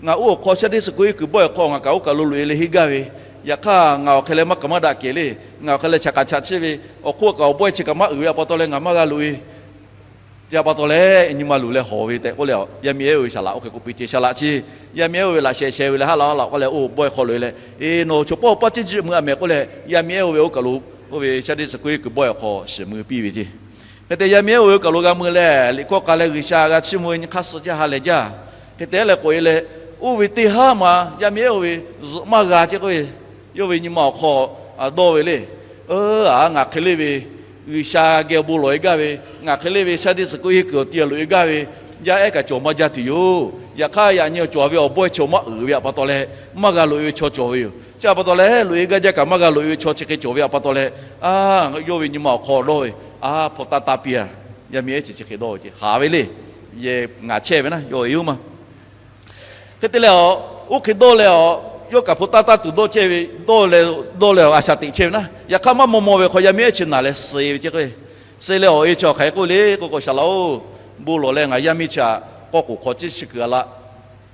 Ngaˬ oˇ awˬ hk'aw Sunday school henˇ kuiˬ bawehˇ awˬ hk'aw ngaˬ kaꞈ oˇ kaꞈ lo loꞈ e leh henˇ gaˇ ve, yaꞈ hk'aˇ ngaˬ awˬ hk'e leh maˇ kaꞈ maˇ daꞈ kehˬ le. Ngaˬ awˬ hk'e leh chaꞈ kaꞈ chaꞈ chiˆ ve, awˬ hk'oˆ kaꞈ awˬ bawehˇ chi kaꞈ maˇ uiˍ ve pa taw leh ngaˬ maˇ g'a loꞈ e. Chi pa taw leh nyi ma luˬ leh hawˬ ve tehꞈ k'oˆ leh, yaˇ miˇ ehˉ oˇ ve saˍ laꞈ oˇ hk'e k'oˆ piˇ ce. Saˍ laꞈ chi, yaˇ miˇ ehˉ oˇ ve laꞈ sheh sheh ve leh haˉ laꞈ haˉ laꞈ k'oˆ leh, oˇ bawehˇ hk'aw loꞈ e leh, Eˬ, nawˬ chaw pawˇ paˇ ciˇ jiˆ mui a mehˍ k'oˆ leh, yaˇ miˇ ehˉ oˇ ve oˇ kaꞈ lo, oˇ ve Sunday school henˇ kuiˬ bawehˇ awˬ hk'aw shiˍ mui piˇ ve ce. Hk'e te yaˇ miˇ ehˉ oˇ ve oˇ kaꞈ lo g'a mui leh, liꞈ hkawˇ k'a leh G'uiˬsha g'a chiˇ mvuh ve nyi hk'aˇ suh jaˇ ha lehˬ jaˇ. Hk'e te leh k'oꞈ e leh, oˇ ve teˇ haˉ ma yaˇ miˇ ehˉ oˇ ve zuhꞈ maˇ g'a ce k'oˆ ve, yawˇ ve nyi ma awˬ hk'aw dawˇ ve le. Aˬ, ngaˬ hk'e le ve G'uiˬsha geh bon lawˬ e gaˇ ve, ngaˬ hk'e le ve Sunday school henˇ kuiˬ awˬ ti loꞈ e gaˇ ve, yaˇ ehˉ kaꞈ cawˬ maˇ jaˇ tuˬ yoˬ. Yaꞈ hk'aˇ yaꞈ nyi awˬ cawˬ ve awˬ bawehˇ chi maˇ uiˍ ve pa taw leh, maˇ g'a loꞈ e ve chaw cawˬ ve yoˬ. Chi pa taw leh, loꞈ e gaˇ jaˇ kaꞈ maˇ g'a loꞈ e ve chaw chi hk'e cawˬ ve pa taw leh, a, yawˇ ve nyi ma awˬ hk'aw dawˇ ve, a, hpu taˇ taˇ piˇ a. Yaˇ miˇ ehˉ chi chi hk'e dawˇ ve ce, haˍ ve le. Yehˬ ngaˬ chehˇ ve naˉ, yawˇ e yoˬ ma. Hk'e te leh, oˇ hk'e dawˇ leh, yawˇ kaꞈ hpu taˇ taˇ tuˬ dawˇ chehˇ ve, dawˇ leh, dawˇ leh a shaꞈ teꞈ chehˇ ve naˉ. Yaꞈ hk'aˇ maˇ maw maw ve hk'aw yaˇ miˇ ehˉ chi naˬ leh suh e ve ce k'o, suh leh awˬ e chi awˬ hk'aˬ hk'e k'oˆ le k'o k'o, Saˍ laꞈ-oˬ, bon lawˬ leh ngaˬ yaˇ miˇ chi htaꞈ k'awˇ k'oˍ hk'aw ciˇ shiˍ kuiˬ a laˇ,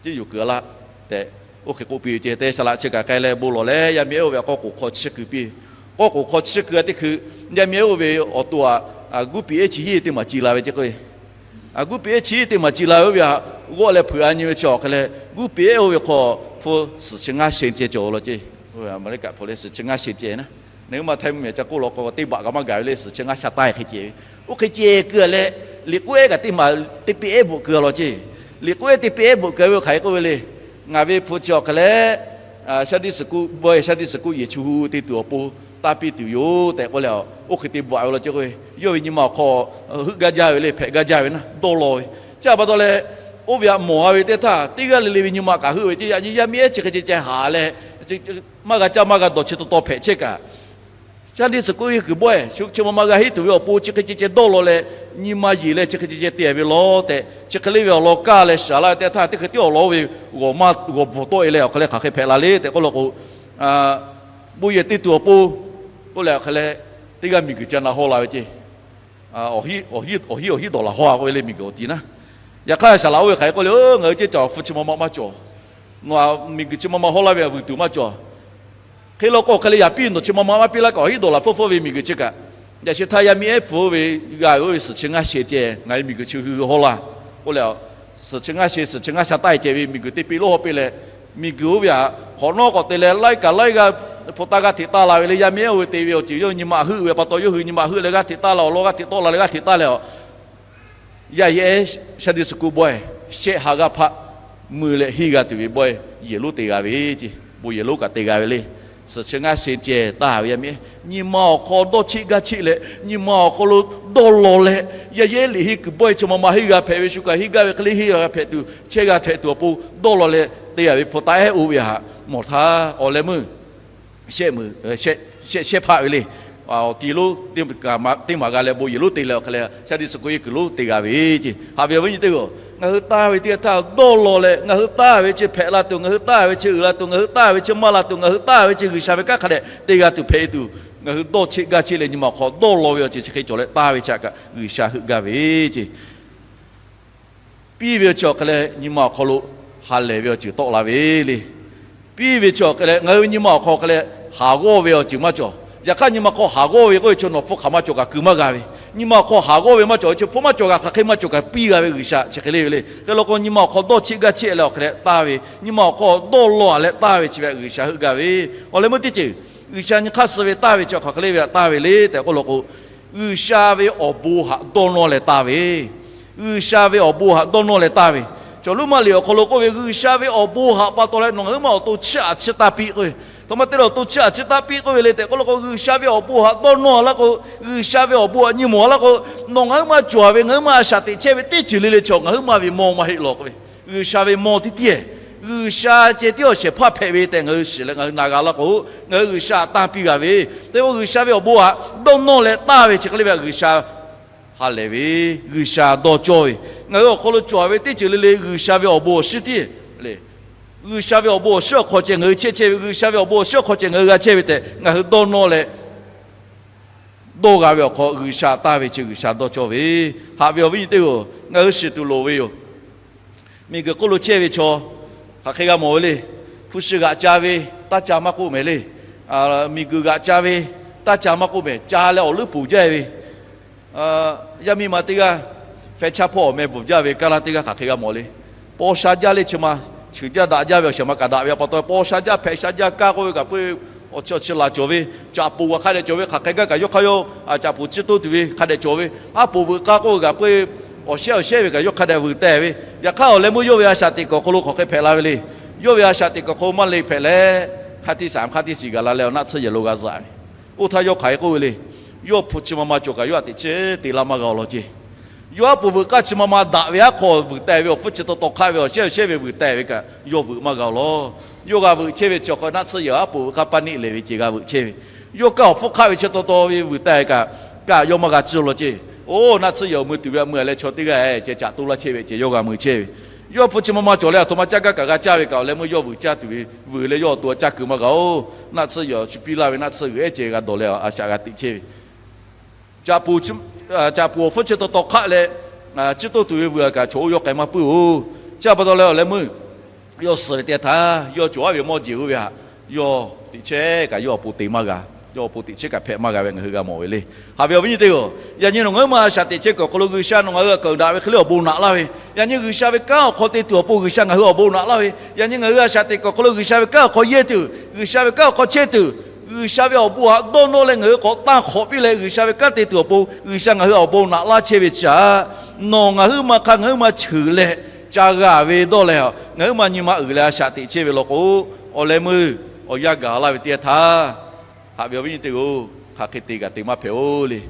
ciˇ yuˬ kuiˬ a laˇ tehꞈ, oˇ hk'e k'oˆ piˇ ve ce. Te saˍ laꞈ chi kaꞈ k'ai leh bon lawˬ leh yaˇ miˇ ehˉ oˇ ve htaꞈ k'awˇ k'oˍ hk'aw ciˇ shiˍ kuiˬ piˇ. K'awˇ k'oˍ hk'aw ciˇ shiˍ kuiˬ a teˇ hkui, yaˇ miˇ ehˉ oˇ ve awˬ to htaꞈ guˇ piˍ ehˉ chi hiˉ teˇ maˬ ci la ve ce k'o, guˇ piˍ ehˉ chi hiˉ teˇ maˬ ci la ve oˇ ve htaꞈ g'awˆ leh hpeuꞈ a nyi ve chi awˬ hk'e leh, guˇ piˍ ehˉ oˇ ve hk'aw hpu suhˍ chi ngaˇ sheh ceh cawˬ law ce. Maˍriˆ kaꞈ hpu leh suhˍ chi ngaˇ sheh ceh naˉ. Neˬ maˇ htaˇ mvuhˇmiˬ ca k'oˆ law k'o, teˇ baꞈ kaꞈ maˇ gaˬ ve le, suhˍ chi ngaˇ sha taˇ hk'e ceh ve. Oˇ hk'e ceh keu a leh, liꞈ k'oˆ ehˉ kaꞈ teˇ maˬ teˇ piˇ ehˉ bvuhꞈ keu a law ce. Liꞈ k'oˆ ehˉ teˇ piˇ ehˉ bvuhꞈ keu ve hk'aˬ hk'e k'oˆ ve le. Ngaˬ ve hpu chi awˬ hk'e leh, Sunday school bawehˇ, Sunday school yehˬ chi hu te tuˬ awˬ pon taˇ piˇ tuˬ yoˬ tehꞈ k'oˆ leh, oˇ hk'e te bvuhꞈ a ve law ce k'o, yawˇ ve nyi ma awˬ hk'aw heuˆ gaˇ jaˇ ve le, hpehꞈ gaˇ jaˇ ve naˉ, dawˇ law ve. Chi pa taw leh, oˇ ve htaꞈ mawˬ a ve teˇ htaˇ, teˇ g'aˇ le le ve nyi ma kaꞈ heuˆ ve ce. Yaꞈ nyi yaˇ miˇ ehˉ chi hk'e ceh ceh haꞈ leh, maˇ g'a caˇ maˇ g'a dawˬ chi taw taw hpehꞈ chehˇ kaꞈ, Sunday school henˇ kuiˬ bawehˇ shu chi ma ma g'a henˇ tuˬ ve awˬ pon chi hk'e ceh ceh dawˇ law leh, nyi ma yeˬ leh chi hk'e ceh ceh te ve law tehꞈ, chi hk'e le ve awˬ lawn kaˇ leh shaˍ laˇ ve teˇ htaˇ, teˇ hk'e tiˉ awˬ lawn oˇ ve g'awˬ maˇ g'awˬ bvuhˬ tawˆ e leh awˬ hk'e leh hk'aˬ hk'e hpehꞈ la le tehꞈ k'oˆ law k'o, bon yehˬ te tuˬ awˬ pon k'oˆ leh awˬ hk'e leh, teˇ g'aˇ miˬguiˬ ca na hawˇ la ve ce. Awˬ hiˉ awˬ hiˉ dawˬ laˬ hawˇ a k'oˆ ve le miˬguiˬ awˬ ti naˉ. Yaꞈ hk'aˇ saˍ laꞈ oˇ ve hk'aˬ hk'e k'oˆ le, ngaˬ hui ceˇ cawˬ hpu chi ma ma maˇ cawˬ. Nawˬ miˬguiˬ chi ma ma hawˇ laˇ ve a vuiˬ tuˬ maˇ cawˬ. Hk'e law k'o hk'e leh yaꞈ piˇ nawˬ chi ma ma maˇ piˇ laˇ kaꞈ awˬ hiˉ dawˬ laˬ hpfuhˇ hpfuhˇ ve miˬguiˬ chi kaꞈ, yaꞈ sheh htaˇ yaˇ miˇ ehˉ hpu oˇ ve g'a ve oˇ ve suhˍ chi ngaˇ sheh ceh ngaˬ hui miˬguiˬ chi hui hui hawˇ laˇ k'oˆ leh, suhˍ chi ngaˇ sheh suhˍ chi ngaˇ sha taˇ ceh ve miˬguiˬ teˇ piˇ lonˉ hawˇ piˇ leh, miˬguiˬ oˇ ve htaꞈ hk'awꞈ nawˉ k'awꞈ te leh laiˉ kaꞈ laiˉ g'aˇ hpu taˇ g'aˇ hteꞈ taˇ la ve le. Yaˇ miˇ ehˉ oˇ ve te ve awˬ ceuˬ yawˇ nyi ma heuˆ ve pa taw, yawˇ hui nyi ma heuˆ leh g'aˇ hteꞈ taˇ la, awˬ lawn g'aˇ hteꞈ tawˆ la leh g'aˇ hteꞈ taˇ leh a Yaˇ yehˉ Sunday school bawehˇ shehˆ ha g'aˇ hpaˆ mui leh henˇ g'a tuˬ ve bawehˇ yehˬ lonˉ te g'a ve ce. Bon yehˬ lonˉ kaꞈ te g'a ve le. Suhˍ chi ngaˇ sheh ceh taˇ ve yaˇ miˇ ehˉ nyi ma awˬ hk'aw dawˇ cheˆ gaˇ cheˆ leh, nyi ma awˬ hk'aw lo dawˇ law leh, yaˇ yehˉ liꞈ henˇ kuiˬ bawehˇ chi ma ma henˇ g'a hpehꞈ ve, shu kaꞈ henˇ gaˇ ve hk'e le henˇ g'a hpehꞈ tuˬ, chehˇ g'a hpehꞈ tuˬ awˬ pon dawˇ law leh te g'a ve hpu taˇ ehˉ oˇ ve htaꞈ mawˬ htaˇ awˬ leh meuˇ shehˆ meuˇ, shehˆ hpaˆ ve le. Awˬ ti lonˉ teˇ maˬ g'a leh bon yehˬ lonˉ te leh awˬ hk'e leh Sunday school henˇ kuiˬ lonˉ te g'a ve ce. Haꞈ ve awˬ viˉ nyi teˇ hpaˍ-oˬ, ngaˬ hui taˇ ve teˇ g'aˇ htaˇ dawˇ law leh, ngaˬ hui taˇ ve chi hpehꞈ la tuˬ, ngaˬ hui taˇ ve chi uiˍ la tuˬ, ngaˬ hui taˇ ve chi maˇ la tuˬ, ngaˬ hui taˇ ve chi G'uiˬsha ve kanˉ hk'a dehꞈ te g'a tuˬ hpehꞈ e tuˬ, ngaˬ hui dawˇ cheˆ gaˇ cheˆ leh nyi ma awˬ hk'aw dawˇ law ve awˬ ceuˬ chi hk'e cawˬ leh taˇ ve chi kaꞈ G'uiˬsha heuˆ gaˇ ve ce. Piˇ ve awˬ chi awˬ hk'e leh nyi ma awˬ hk'aw lo ha lehˬ ve awˬ ceuˬ tawˆ la ve le. piˇ ve chi awˬ hk'e leh, ngaˬ hui ve nyi ma awˬ hk'aw hk'e leh haˍ g'awˇ ve awˬ ceuˬ maˇ cawˬ. Yaꞈ hk'aˇ, nyi ma hk'aw haˍ g'awˇ ve k'oˆ ve chi nawˬ hpu hk'aˬ maˇ cawˬ kaꞈ keu maˇ g'a ve. Nyi ma awˬ hk'aw haˍ g'awˇ ve maˇ cawˬ ve chi hpu maˇ cawˬ kaꞈ hk'aˬ hk'e maˇ cawˬ kaꞈ piˇ g'a ve G'uiˬsha chi hk'e le ve le. Hk'e law k'o, nyi ma awˬ hk'aw dawˇ cheˆ gaˇ cheˆ leh awˬ hk'e leh taˇ ve, nyi ma awˬ hk'aw dawˇ law leh taˇ ve chi ve G'uiˬsha heuˆ gaˇ ve. Awˬ leh meuˇ teˇ ceuˬ, G'uiˬsha nyi hk'aˇ suh ve taˇ ve chi hk'aˬ hk'e le ve htaꞈ taˇ ve le tehꞈ k'oˆ law k'o, G'uiˬsha ve awˬ bon htaꞈ dawˇ nawˇ leh taˇ ve. G'uiˬsha ve awˬ bon htaꞈ dawˇ nawˇ leh taˇ ve. Chaw Roˉmaꞈ liꞈ awˬ hk'aw lo k'oˆ ve, G'uiˬsha ve awˬ bon htaꞈ pa taw leh nawˬ ngaˬ hui ma awˬ to chiˇ aꞈ chiˇ taˇ piˇ k'oˆ ve. Htoꞈ ma te leh awˬ to chiˇ aꞈ chiˇ taˇ piˇ k'oˆ ve le tehꞈ k'oˆ law k'o, G'uiˬsha ve awˬ bon htaꞈ dawˇ nawˇ laˇ k'o, G'uiˬsha ve awˬ bon htaꞈ nyi mawˬ laˇ k'o, nawˬ ngaˬ hui ma cawˬ ve ngaˬ hui ma a shaꞈ teꞈ chehˇ ve teˇ ceuˬ le le chaw ngaˬ hui ma ve mawˇ maˇ heˆ law k'oˆ ve. G'uiˬsha ve mawˇ tiˉ tiˉ, G'uiˬsha ceh tiˉ awˬ shehˍ hpaˇ hpehꞈ ve tehꞈ ngaˬ hui shiˍ leh ngaˬ hui na g'a laˇ k'o, ngaˬ hui G'uiˬsha htaꞈ tanˇ piˇ g'a ve. Te k'o, G'uiˬsha ve awˬ bon htaꞈ dawˇ nawˇ leh taˇ ve chi hk'e le ve G'uiˬsha ha lehˬ ve, G'uiˬsha dawˇ cawˇ ve, ngaˬ hui awˬ hk'aw lo cawˬ ve teˇ ceuˬ le le G'uiˬsha ve awˬ bon awˬ shinˉ tiˉ le. G'uiˬsha ve awˬ bon awˬ shinˉ awˬ hk'aw ceh ngaˬ hui chehˇ chehˇ ve, G'uiˬsha ve awˬ bon awˬ shinˉ awˬ hk'aw ceh ngaˬ hui g'a chehˇ ve tehꞈ ngaˬ hui dawˇ nawˇ leh dawˇ g'a ve awˬ hk'aw G'uiˬsha taˇ ve chi G'uiˬsha dawˇ cawˇ ve. Haꞈ ve awˬ viˉ nyi teˇ g'aˇ, ngaˬ hui shiˍ tuˬ loˍ ve yoˬ. Miˬguiˬ hk'oˆ lo chehˇ ve chaw hk'aˬ hk'e g'a mawˬ ve le. Hpu shi g'aꞈ ca ve taˇ ca maˇ k'oˆ mehˍ le. Miˬguiˬ g'aꞈ ca ve taˇ ca maˇ k'oˆ mehˍ, ca leh awˬ leuˉ ponˬ jaˇ ve. Yaˇ miˇ ma teˇ g'aˇ, feh chaˇ hpawˇ awˬ meh bvuhˬ jaˇ ve kaˇ laˇ teˇ g'aˇ hk'aˬ hk'e g'a mawˬ le. Paw sha jaˇ le chi ma, cheuˬ jaˇ daꞈ jaˇ ve awˬ shehˍ ma kaꞈ daꞈ ve pa taw, paw sha jaˇ hpehꞈ sha jaˇ kaˇ k'oˆ ve kaꞈ peu, awˬ chi awˬ chi laˬ cawˬ ve, caꞈ poˬ g'a hk'a dehꞈ cawˬ ve, hk'aˬ hk'e gaˇ kaꞈ yawˇ hk'aˇ yawˇ caꞈ poˬ ciˇ toˇ tuˬ ve hk'a dehꞈ cawˬ ve, aˉ poˬ veuꞈ k'aˇ k'oˆ ve kaꞈ peu, awˬ shehˉ awˬ shehˉ ve kaꞈ yawˇ hk'a dehꞈ vuiˬ tehˬ ve. Yaꞈ hk'aˇ awˬ leh meuˇ yawˇ ve a shaꞈ teꞈ kuiˬ awˬ hk'aw lo hk'aˬ hk'e hpehꞈ la ve le. Yawˇ ve a shaꞈ teꞈ kuiˬ awˬ hk'aw lo maˇ le hpehꞈ leh, hk'aˇ tiˇ saˍ hk'aˇ tiˇ shiˍ gaˬ la leh awˬ naˆ tsuhˇ yehˬ lo g'a zuhꞈ ve. Oˇ htaˇ yawˇ hk'aˬ hk'e k'oˆ ve le. Yawˇ hpu chi ma ma cawˬ kaꞈ yawˇ htaꞈ teꞈ chiˉ te laˇ maˇ g'a awˬ lawn ceˇ. Yawˇ aˉ poˬ veuꞈ k'aˇ chi ma ma daꞈ ve aˉ hk'aw vuiˬ tehˬ ve awˬ hpfuhˇ chi taw taw hk'aˆ ve awˬ shehˉ awˬ shehˉ ve vuiˬ tehˬ ve kaꞈ yawˇ vuiˬ maˇ g'a awˬ lawn. Yawˇ g'a vuiˬ chehˇ ve chi awˬ hk'aw naˆ tsuhˇ yehˬ aˉ poˬ veuꞈ k'aˇ paˇ neˆ lehˬ ve ceh g'a vuiˬ chehˇ ve. Yawˇ kaˇ awˬ hpfuhˇ hk'aˆ ve chi taw taw ve vuiˬ tehˬ ve kaꞈ, kaꞈ yawˇ maˇ g'a tcuhˇ law ceˇ. Oˇ naˆ tsuhˇ yehˬ awˬ mui tuˬ ve a mui a leh chaw teˇ g'aˇ ceh caꞈ toˇ laˇ chehˇ ve ceh yawˇ g'a mui chehˇ ve. Yawˇ hpu chi ma ma cawˬ leh aˬ htoꞈ ma caˇ gaˇ kaꞈ g'a caˇ ve kaꞈ awˬ leh meuˇ yawˇ vuiˬ caˇ tuˬ ve, vuiˬ leh yawˇ awˬ to a caˇ keu maˇ g'a oˬ. Naˆ tsuhˇ yehˬ awˬ chi piˇ laˇ ve naˆ tsuhˇ g'uiˬ ehˉ ceh g'a dawˬ leh a shaꞈ g'a teꞈ chehˇ ve. Caꞈ poˬ awˬ hpfuhˇ chi taw taw hk'aˆ leh, ciˇ toˇ tuˬ ve vuiˬ a kaꞈ chaw oˇ yawˇ k'ai maˇ puiˉ oˬ. Chi pa taw leh awˬ leh meuˇ yawˇ suh ve teˇ htaˇ, yawˇ cawˬ aˉ ve mawˇ jeˬ oˇ ve htaꞈ yawˇ teꞈ chehˇ kaꞈ yawˇ awˬ pon te maˇ g'a. Yawˇ awˬ pon teꞈ chehˇ kaꞈ hpehꞈ maˇ g'a ve ngaˬ hui g'a mawˬ ve le. Haꞈ ve awˬ viˉ nyi teˇ g'aˇ, yaꞈ nyi nawˬ ngaˬ hui ma a shaꞈ teꞈ chehˇ kuiˬ awˬ hk'aw lo G'uiˬsha nawˬ ngaˬ hui htaꞈ keunˍ daꞈ ve hk'e le awˬ bon naꞈ laˇ ve, yaꞈ nyi G'uiˬsha ve kanˉ awˬ hk'aw te tuˬ awˬ pon G'uiˬsha ngaˬ hui awˬ bon naꞈ laˇ ve, yaꞈ nyi ngaˬ hui a shaꞈ teꞈ kuiˬ awˬ hk'aw lo G'uiˬsha ve kanˉ awˬ hk'aw yehˇ tuˬ, G'uiˬsha ve kanˉ awˬ hk'aw chehˇ tuˬ, G'uiˬsha ve awˬ bon htaꞈ dawˇ nawˇ leh ngaˬ hui k'awꞈ tanˇ hk'awꞈ piˇ leh G'uiˬsha ve kanˉ te tuˬ awˬ pon G'uiˬsha ngaˬ hui awˬ bon naꞈ laˇ chehˇ ve chi htaꞈ nawˬ ngaˬ hui ma hk'a ngaˬ hui ma cheuˬ leh ca g'a ve dawˇ leh, ngaˬ hui ma nyi ma uiˍ leh a shaꞈ teꞈ chehˇ ve law k'o, awˬ leh meuˇ awˬ yanˇ gaˬ laˇ ve teˇ yanˇ htaˇ, haꞈ ve awˬ viˉ nyi teˇ g'aˇ, hk'aˬ hk'e te kaꞈ te maˇ hpehꞈ oˬ le.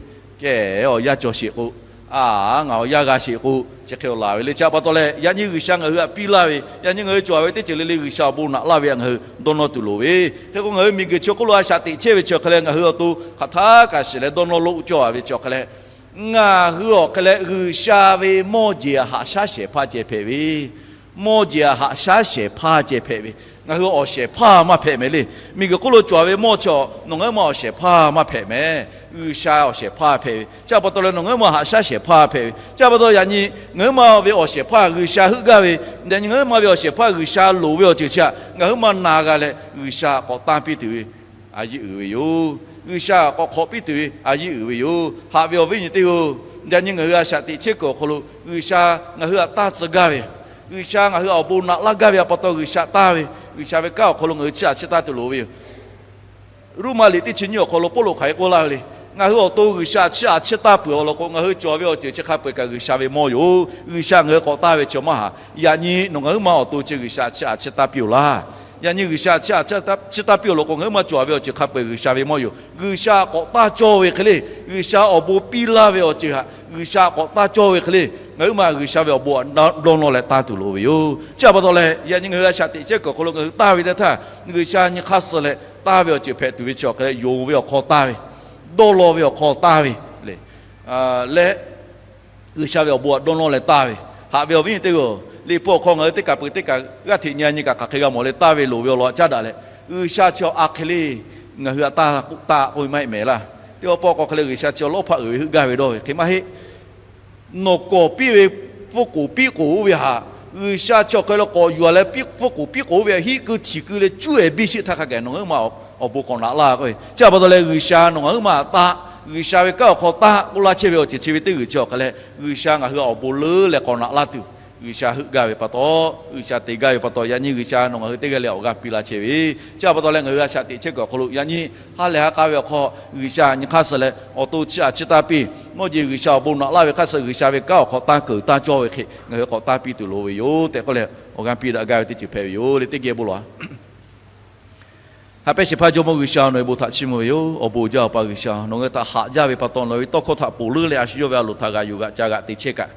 Kehˬ, awˬ yanˇ cawˬ sheˍ k'o, a, ngaˬ awˬ yanˇ g'a sheˍ k'o, chi hk'e awˬ laˬ ve le. Chi pa taw leh, yaꞈ nyi G'uiˬsha ngaˬ hui htaꞈ piˇ laˇ ve, yaꞈ nyi ngaˬ hui cawˬ ve teˇ ceuˬ le le G'uiˬsha awˬ bon naꞈ laˇ ve htaꞈ ngaˬ hui dawˇ nawˇ tuˬ loˍ ve. Hk'e k'o, ngaˬ hui miˬguiˬ chi hk'oˆ lo a shaꞈ teꞈ chehˇ ve chi awˬ hk'e leh ngaˬ hui awˬ to hk'aˬ htaˇ kaꞈ shiˍ leh dawˇ nawˇ loˆ cawˇ a ve chi awˬ hk'e leh, ngaˬ hui awˬ hk'e leh G'uiˬsha ve mawˇ jeˬ htaꞈ haꞈ shaˉ shehˍ hpaˇ ceh hpehꞈ ve, mawˇ jeˬ htaꞈ haꞈ shaˉ shehˍ hpaˇ ceh hpehꞈ ve, ngaˬ hui awˬ shehˍ hpaˇ maˇ hpehꞈ mehˍ le. Miˬguiˬ hk'oˆ lo cawˬ ve mawˇ chi nawˬ ngaˬ hui ma awˬ shehˍ hpaˇ maˇ hpehꞈ mehˍ. G'uiˬsha awˬ shehˍ hpaˇ hpehꞈ ve. Chi pa taw leh nawˬ ngaˬ hui ma haꞈ shaˉ shehˍ hpaˇ hpehꞈ ve. Chi pa taw yaꞈ nyi ngaˬ hui ma ve awˬ shehˍ hpaˇ G'uiˬsha heuˆ gaˇ ve, yaꞈ nyi ngaˬ hui ma ve awˬ shehˍ hpaˇ G'uiˬsha loˍ ve awˬ ceuˬ chi htaꞈ ngaˬ hui ma na g'a leh G'uiˬsha k'awꞈ tanˇ piˇ tuˬ ve a yiˇ uiˍ ve yoˬ. G'uiˬsha k'awꞈ hk'awꞈ piˇ tuˬ ve a yiˇ uiˍ ve yoˬ. Haꞈ ve awˬ viˉ nyi teˇ g'aˇ, yaꞈ nyi ngaˬ hui a shaꞈ teꞈ chehˇ kuiˬ awˬ hk'aw lo G'uiˬsha ngaˬ hui htaꞈ tanˇ tcuh gaˇ ve, G'uiˬsha ngaˬ hui awˬ bon naꞈ laˇ gaˇ ve a pa taw G'uiˬsha tanˇ ve, G'uiˬsha ve kanˉ awˬ hk'aw lo ngaˬ hui chiˇ aꞈ chiˇ taˇ tuˬ loˍ ve yoˬ. Roˉmaꞈ liꞈ teˇ chi nyiˇ awˬ hk'aw lo Pawˇluꞈ hk'aˬ hk'e k'oˆ laˇ ve le. Ngaˬ hui awˬ to G'uiˬsha chiˇ aꞈ chiˇ taˇ peuˬ awˬ lawn k'o, ngaˬ hui cawˬ ve awˬ ceuˬ chi hk'a peu-eˬ kaꞈ G'uiˬsha ve mawˇ yoˬ. G'uiˬsha ngaˬ hui k'awꞈ tanˇ ve chi maˇ haꞈ. Yaꞈ nyi nawˬ ngaˬ hui ma awˬ to chi G'uiˬsha chiˇ aꞈ chiˇ taˇ piˇ-oˬ laˇ. Yaꞈ nyi G'uiˬsha chiˇ aꞈ chiˇ taˇ piˇ awˬ lawn k'o, ngaˬ hui ma cawˬ ve awˬ ceuˬ hk'a peu-eˬ G'uiˬsha ve mawˇ yoˬ. G'uiˬsha k'awꞈ tanˇ cawˇ ve hk'e le, G'uiˬsha awˬ bon piˇ laˇ ve awˬ ceuˬ htaꞈ G'uiˬsha k'awꞈ tanˇ cawˇ ve hk'e le, ngaˬ hui ma G'uiˬsha ve awˬ bon htaꞈ dawˇ nawˇ leh tanˇ tuˬ loˍ ve yoˬ. Chi pa taw leh, yaꞈ nyi ngaˬ hui a shaꞈ teꞈ chehˇ kuiˬ awˬ hk'aw lo ngaˬ hui tanˇ ve teˇ htaˇ, G'uiˬsha nyi hk'aˇ suh leh tanˇ ve awˬ ceuˬ hpehꞈ tuˬ ve chi awˬ hk'e leh, yonˍ ve awˬ hk'aw tanˇ ve, dawˇ law ve awˬ hk'aw tanˇ ve le, leh G'uiˬsha ve awˬ bon htaꞈ dawˇ nawˇ leh tanˇ ve. Haꞈ ve awˬ viˉ nyi teˇ g'aˇ, liꞈ hpu awˬ hk'aw ngaˬ hui teˇ kaˬ peuˬ teˇ kaˬ g'aˇ hteꞈ nyi nyi kaꞈ hk'aˬ hk'e g'a mawˬ leh tanˇ ve loˍ ve awˬ lawn caˉ daꞈ leh, G'uiˬsha chi a hk'e le ngaˬ hui htaꞈ tanˇ k'oˆ maˇ heˆ mehˍ laˇ. Teˇ pawˆ k'o hk'e leh G'uiˬsha chi lawˇ hpaˆ uiˍ ve heuˆ gaˇ ve dawˇ ve hk'e maˇ heˆ. Nawˬ kawˍ piˇ ve, pfuhˇ k'oˍ piˇ k'oˍ oˇ ve htaꞈ G'uiˬsha chi awˬ hk'aw lo k'awꞈ yuˬ leh piˇ hpfuhˇ k'oˍ piˇ k'oˍ ve hiˆ keu htiˍ keu leh cuˇ ehˍ biˇ sheˆ htaˇ hk'a gaˬ nawˬ ngaˬ huiˉ ma awˬ bon k'awꞈ naꞈ laˇ k'o, chi a pa taw leh G'uiˬsha nawˬ ngaˬ huiˉ ma taˆ, G'uiˬsha ve kanˉ awˬ hk'aw taˆ k'oˆ laˇ chehˇ ve awˬ ceuˬ chi ve teˇ g'uiˬ chi awˬ hk'a leh G'uiˬsha ngaˬ hui awˬ bon leuˉ leh k'awꞈ naꞈ laˇ tuˬ, G'uiˬsha heuˆ gaˇ ve pa taw, G'uiˬsha te gaˇ ve pa taw, yaꞈ nyi G'uiˬsha nawˬ ngaˬ hui teˇ g'aˇ leh awˬ g'aˇ piˇ laˇ chehˇ ve, chi a pa taw leh ngaˬ hui a shaꞈ teꞈ chehˇ kuiˬ awˬ hk'aw lo yaꞈ nyi ha lehˬ ha k'a ve awˬ hk'aw G'uiˬsha nyi hk'aˇ suh leh awˬ to chiˇ aꞈ chiˇ taˇ piˇ, mawˇ jeˬ G'uiˬsha awˬ bon naꞈ laˇ ve hk'aˇ suh G'uiˬsha ve kanˉ awˬ hk'aw taˇ keunˍ taˇ cawˇ ve hk'e ngaˬ hui k'awꞈ taˇ piˇ tuˬ loˍ ve yoˬ tehꞈ k'oˆ leh awˬ g'aˇ piˇ daꞈ gaˇ ve teˇ ceuˬ hpehꞈ ve yoˬ le. Teˇ geh bon lawˬ-a. Haꞈ pehnˇ shehˍ hpaˇ Jawˇmawˇ G'uiˬsha, nawˬ ve bon htaꞈ chiˇ mvuh ve yoˬ. Awˬ bon uiˍ jaˇ Awˬ pa G'uiˬsha, nawˬ ngaˬ hui htaꞈ haꞈ jaˇ ve pa taw, nawˬ ve tawˇ hkawˇ htaꞈ ponˬ leuˉ leh a shu yawˇ ve a loˍ htaꞈ g'aꞈ yuˬ g'aꞈ ca g'aꞈ te chehˇ kaꞈ,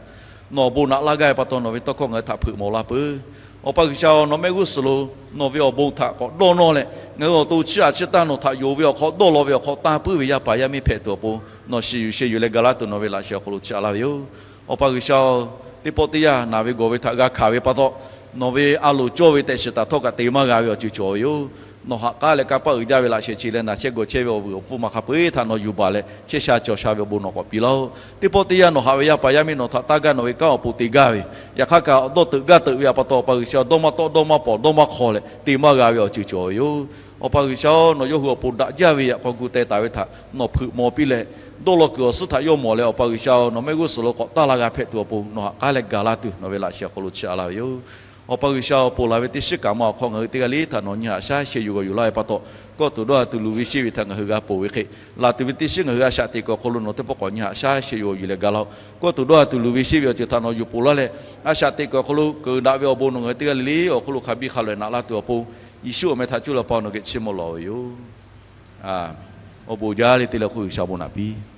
nawˬ awˬ bon naꞈ laˇ gaˇ ve pa taw, nawˬ ve tawˇ hkawˇ ngaˬ hui htaꞈ hpeuꞈ mawˬ la peuˬ. Awˬ pa G'uiˬsha-oˬ, nawˬ mehˆ g'uˇ suhˍ lo nawˬ ve awˬ bon htaꞈ k'awꞈ dawˇ nawˇ leh, ngaˬ hui awˬ to chiˇ aꞈ chiˇ taˇ nawˬ htaꞈ yonˍ ve awˬ hk'aw dawˇ law ve awˬ hk'aw tanˇ puiˉ ve yaˇ paˍ yaˇ miˇ hpehꞈ tuˬ awˬ pon, nawˬ shiˍ yuˬ sheh yuˬ leh ga laˇ tuˬ nawˬ ve laꞈ sheh awˬ hk'aw lo chiˇ aꞈ laˇ ve yoˬ. Awˬ pa G'uiˬsha-oˬ, teˇ pawˆ teˇ yanˇ naˬ ve gawˬ ve htaꞈ g'a hkanˍ ve pa taw, nawˬ ve a loˍ cawˇ ve tehꞈ shiˍ taˍ htawˇ kaꞈ te maˇ g'a ve awˬ ceuˬ cawˬ ve yoˬ. Nawˬ haꞈ k'aˉ leh kanˇ paˆ uiˍ jaˇ ve laꞈ sheh chi leh naˬ chehˇ gawˬ chehˇ ve awˬ vuiˬ awˬ pfuhˇ ma hk'a peu-eˬ htaꞈ nawˬ yuˬ baˬ leh chehˇ sha cawˬ sha ve awˬ bon nawˬ k'awꞈ piˇ laˇ-oˆ. Teˇ pawˆ teˇ yanˇ nawˬ haꞈ ve yaˇ paˍ yaˇ miˇ nawˬ htaꞈ taˇ gaˇ nawˬ ve kanˉ awˬ pon te gaˇ ve, yaꞈ hk'aˇ kaꞈ dawˇ teuꞈ gaˇ teuꞈ ve pa taw, Awˬ pa G'uiˬsha dawˇ maˇ tawˆ dawˇ maˇ pawˍ dawˇ maˇ hk'aw leh te maˇ g'a ve awˬ ceuˬ cawˬ ve yoˬ. Awˬ pa G'uiˬsha-oˬ, nawˬ yawˇ hui awˬ pon daꞈ jaˇ ve yaꞈ k'aw gu teh taˍ ve htaꞈ nawˬ hpeuꞈ maw piˇ leh, dawˇ law kuiˬ awˬ suhˉ htaꞈ yawˇ mawˬ leh, Awˬ pa G'uiˬsha-oˬ, nawˬ mehˆ g'uˇ suhˍ lo k'awꞈ taˇ la g'a hpehꞈ tuˬ awˬ pon nawˬ haꞈ k'aˉ leh gaˬ laˇ tuˬ nawˬ ve laꞈ sheh awˬ hk'aw lo chiˇ aꞈ laˇ ve yoˬ. Awˬ pa G'uiˬsha-oˬ, ponˬ laˬ ve teˇ shiˉ kaꞈ ma awˬ hk'aw ngaˬ hui teˇ g'aˇ le htaꞈ nawˬ nyi haꞈ shaˉ sheh yuˬ g'awˬ yuˬ laˇ ve pa taw, kawˇ tuˬ dawˇ ha tuˬ luˬ ve sheˆ ve htaꞈ ngaˬ hui g'a ponˬ ve hk'e, laˬ tuˬ ve teˇ shiˉ ngaˬ hui a shaꞈ teꞈ kuiˬ awˬ hk'aw lo nawˬ teˇ pawˆ k'awꞈ nyi haꞈ shaˉ sheh yuˬ g'awˬ yuˬ leh gaˬ laˇ-oˆ. Kawˇ tuˬ dawˇ ha tuˬ luˬ ve sheˆ ve awˬ ceuˬ htaꞈ nawˬ yuˬ ponˬ laˇ leh, a shaꞈ teꞈ kuiˬ awˬ hk'aw lo keunˍ daꞈ ve awˬ bon nawˬ ngaˬ hui teˇ g'aˇ le le awˬ hk'aw lo hk'a biˇ hk'a lawꞈ naꞈ laˇ tuˬ awˬ pon, Yeˍsuˆ awˬ meh htaꞈ cuˇ leh Awˬ pa nawˬ geh chiˇ mvuh lawˬ ve yoˬ. Awˬ bon jaˇ le te leh hk'oˆ G'uiˬsha bon naꞈ piˇ.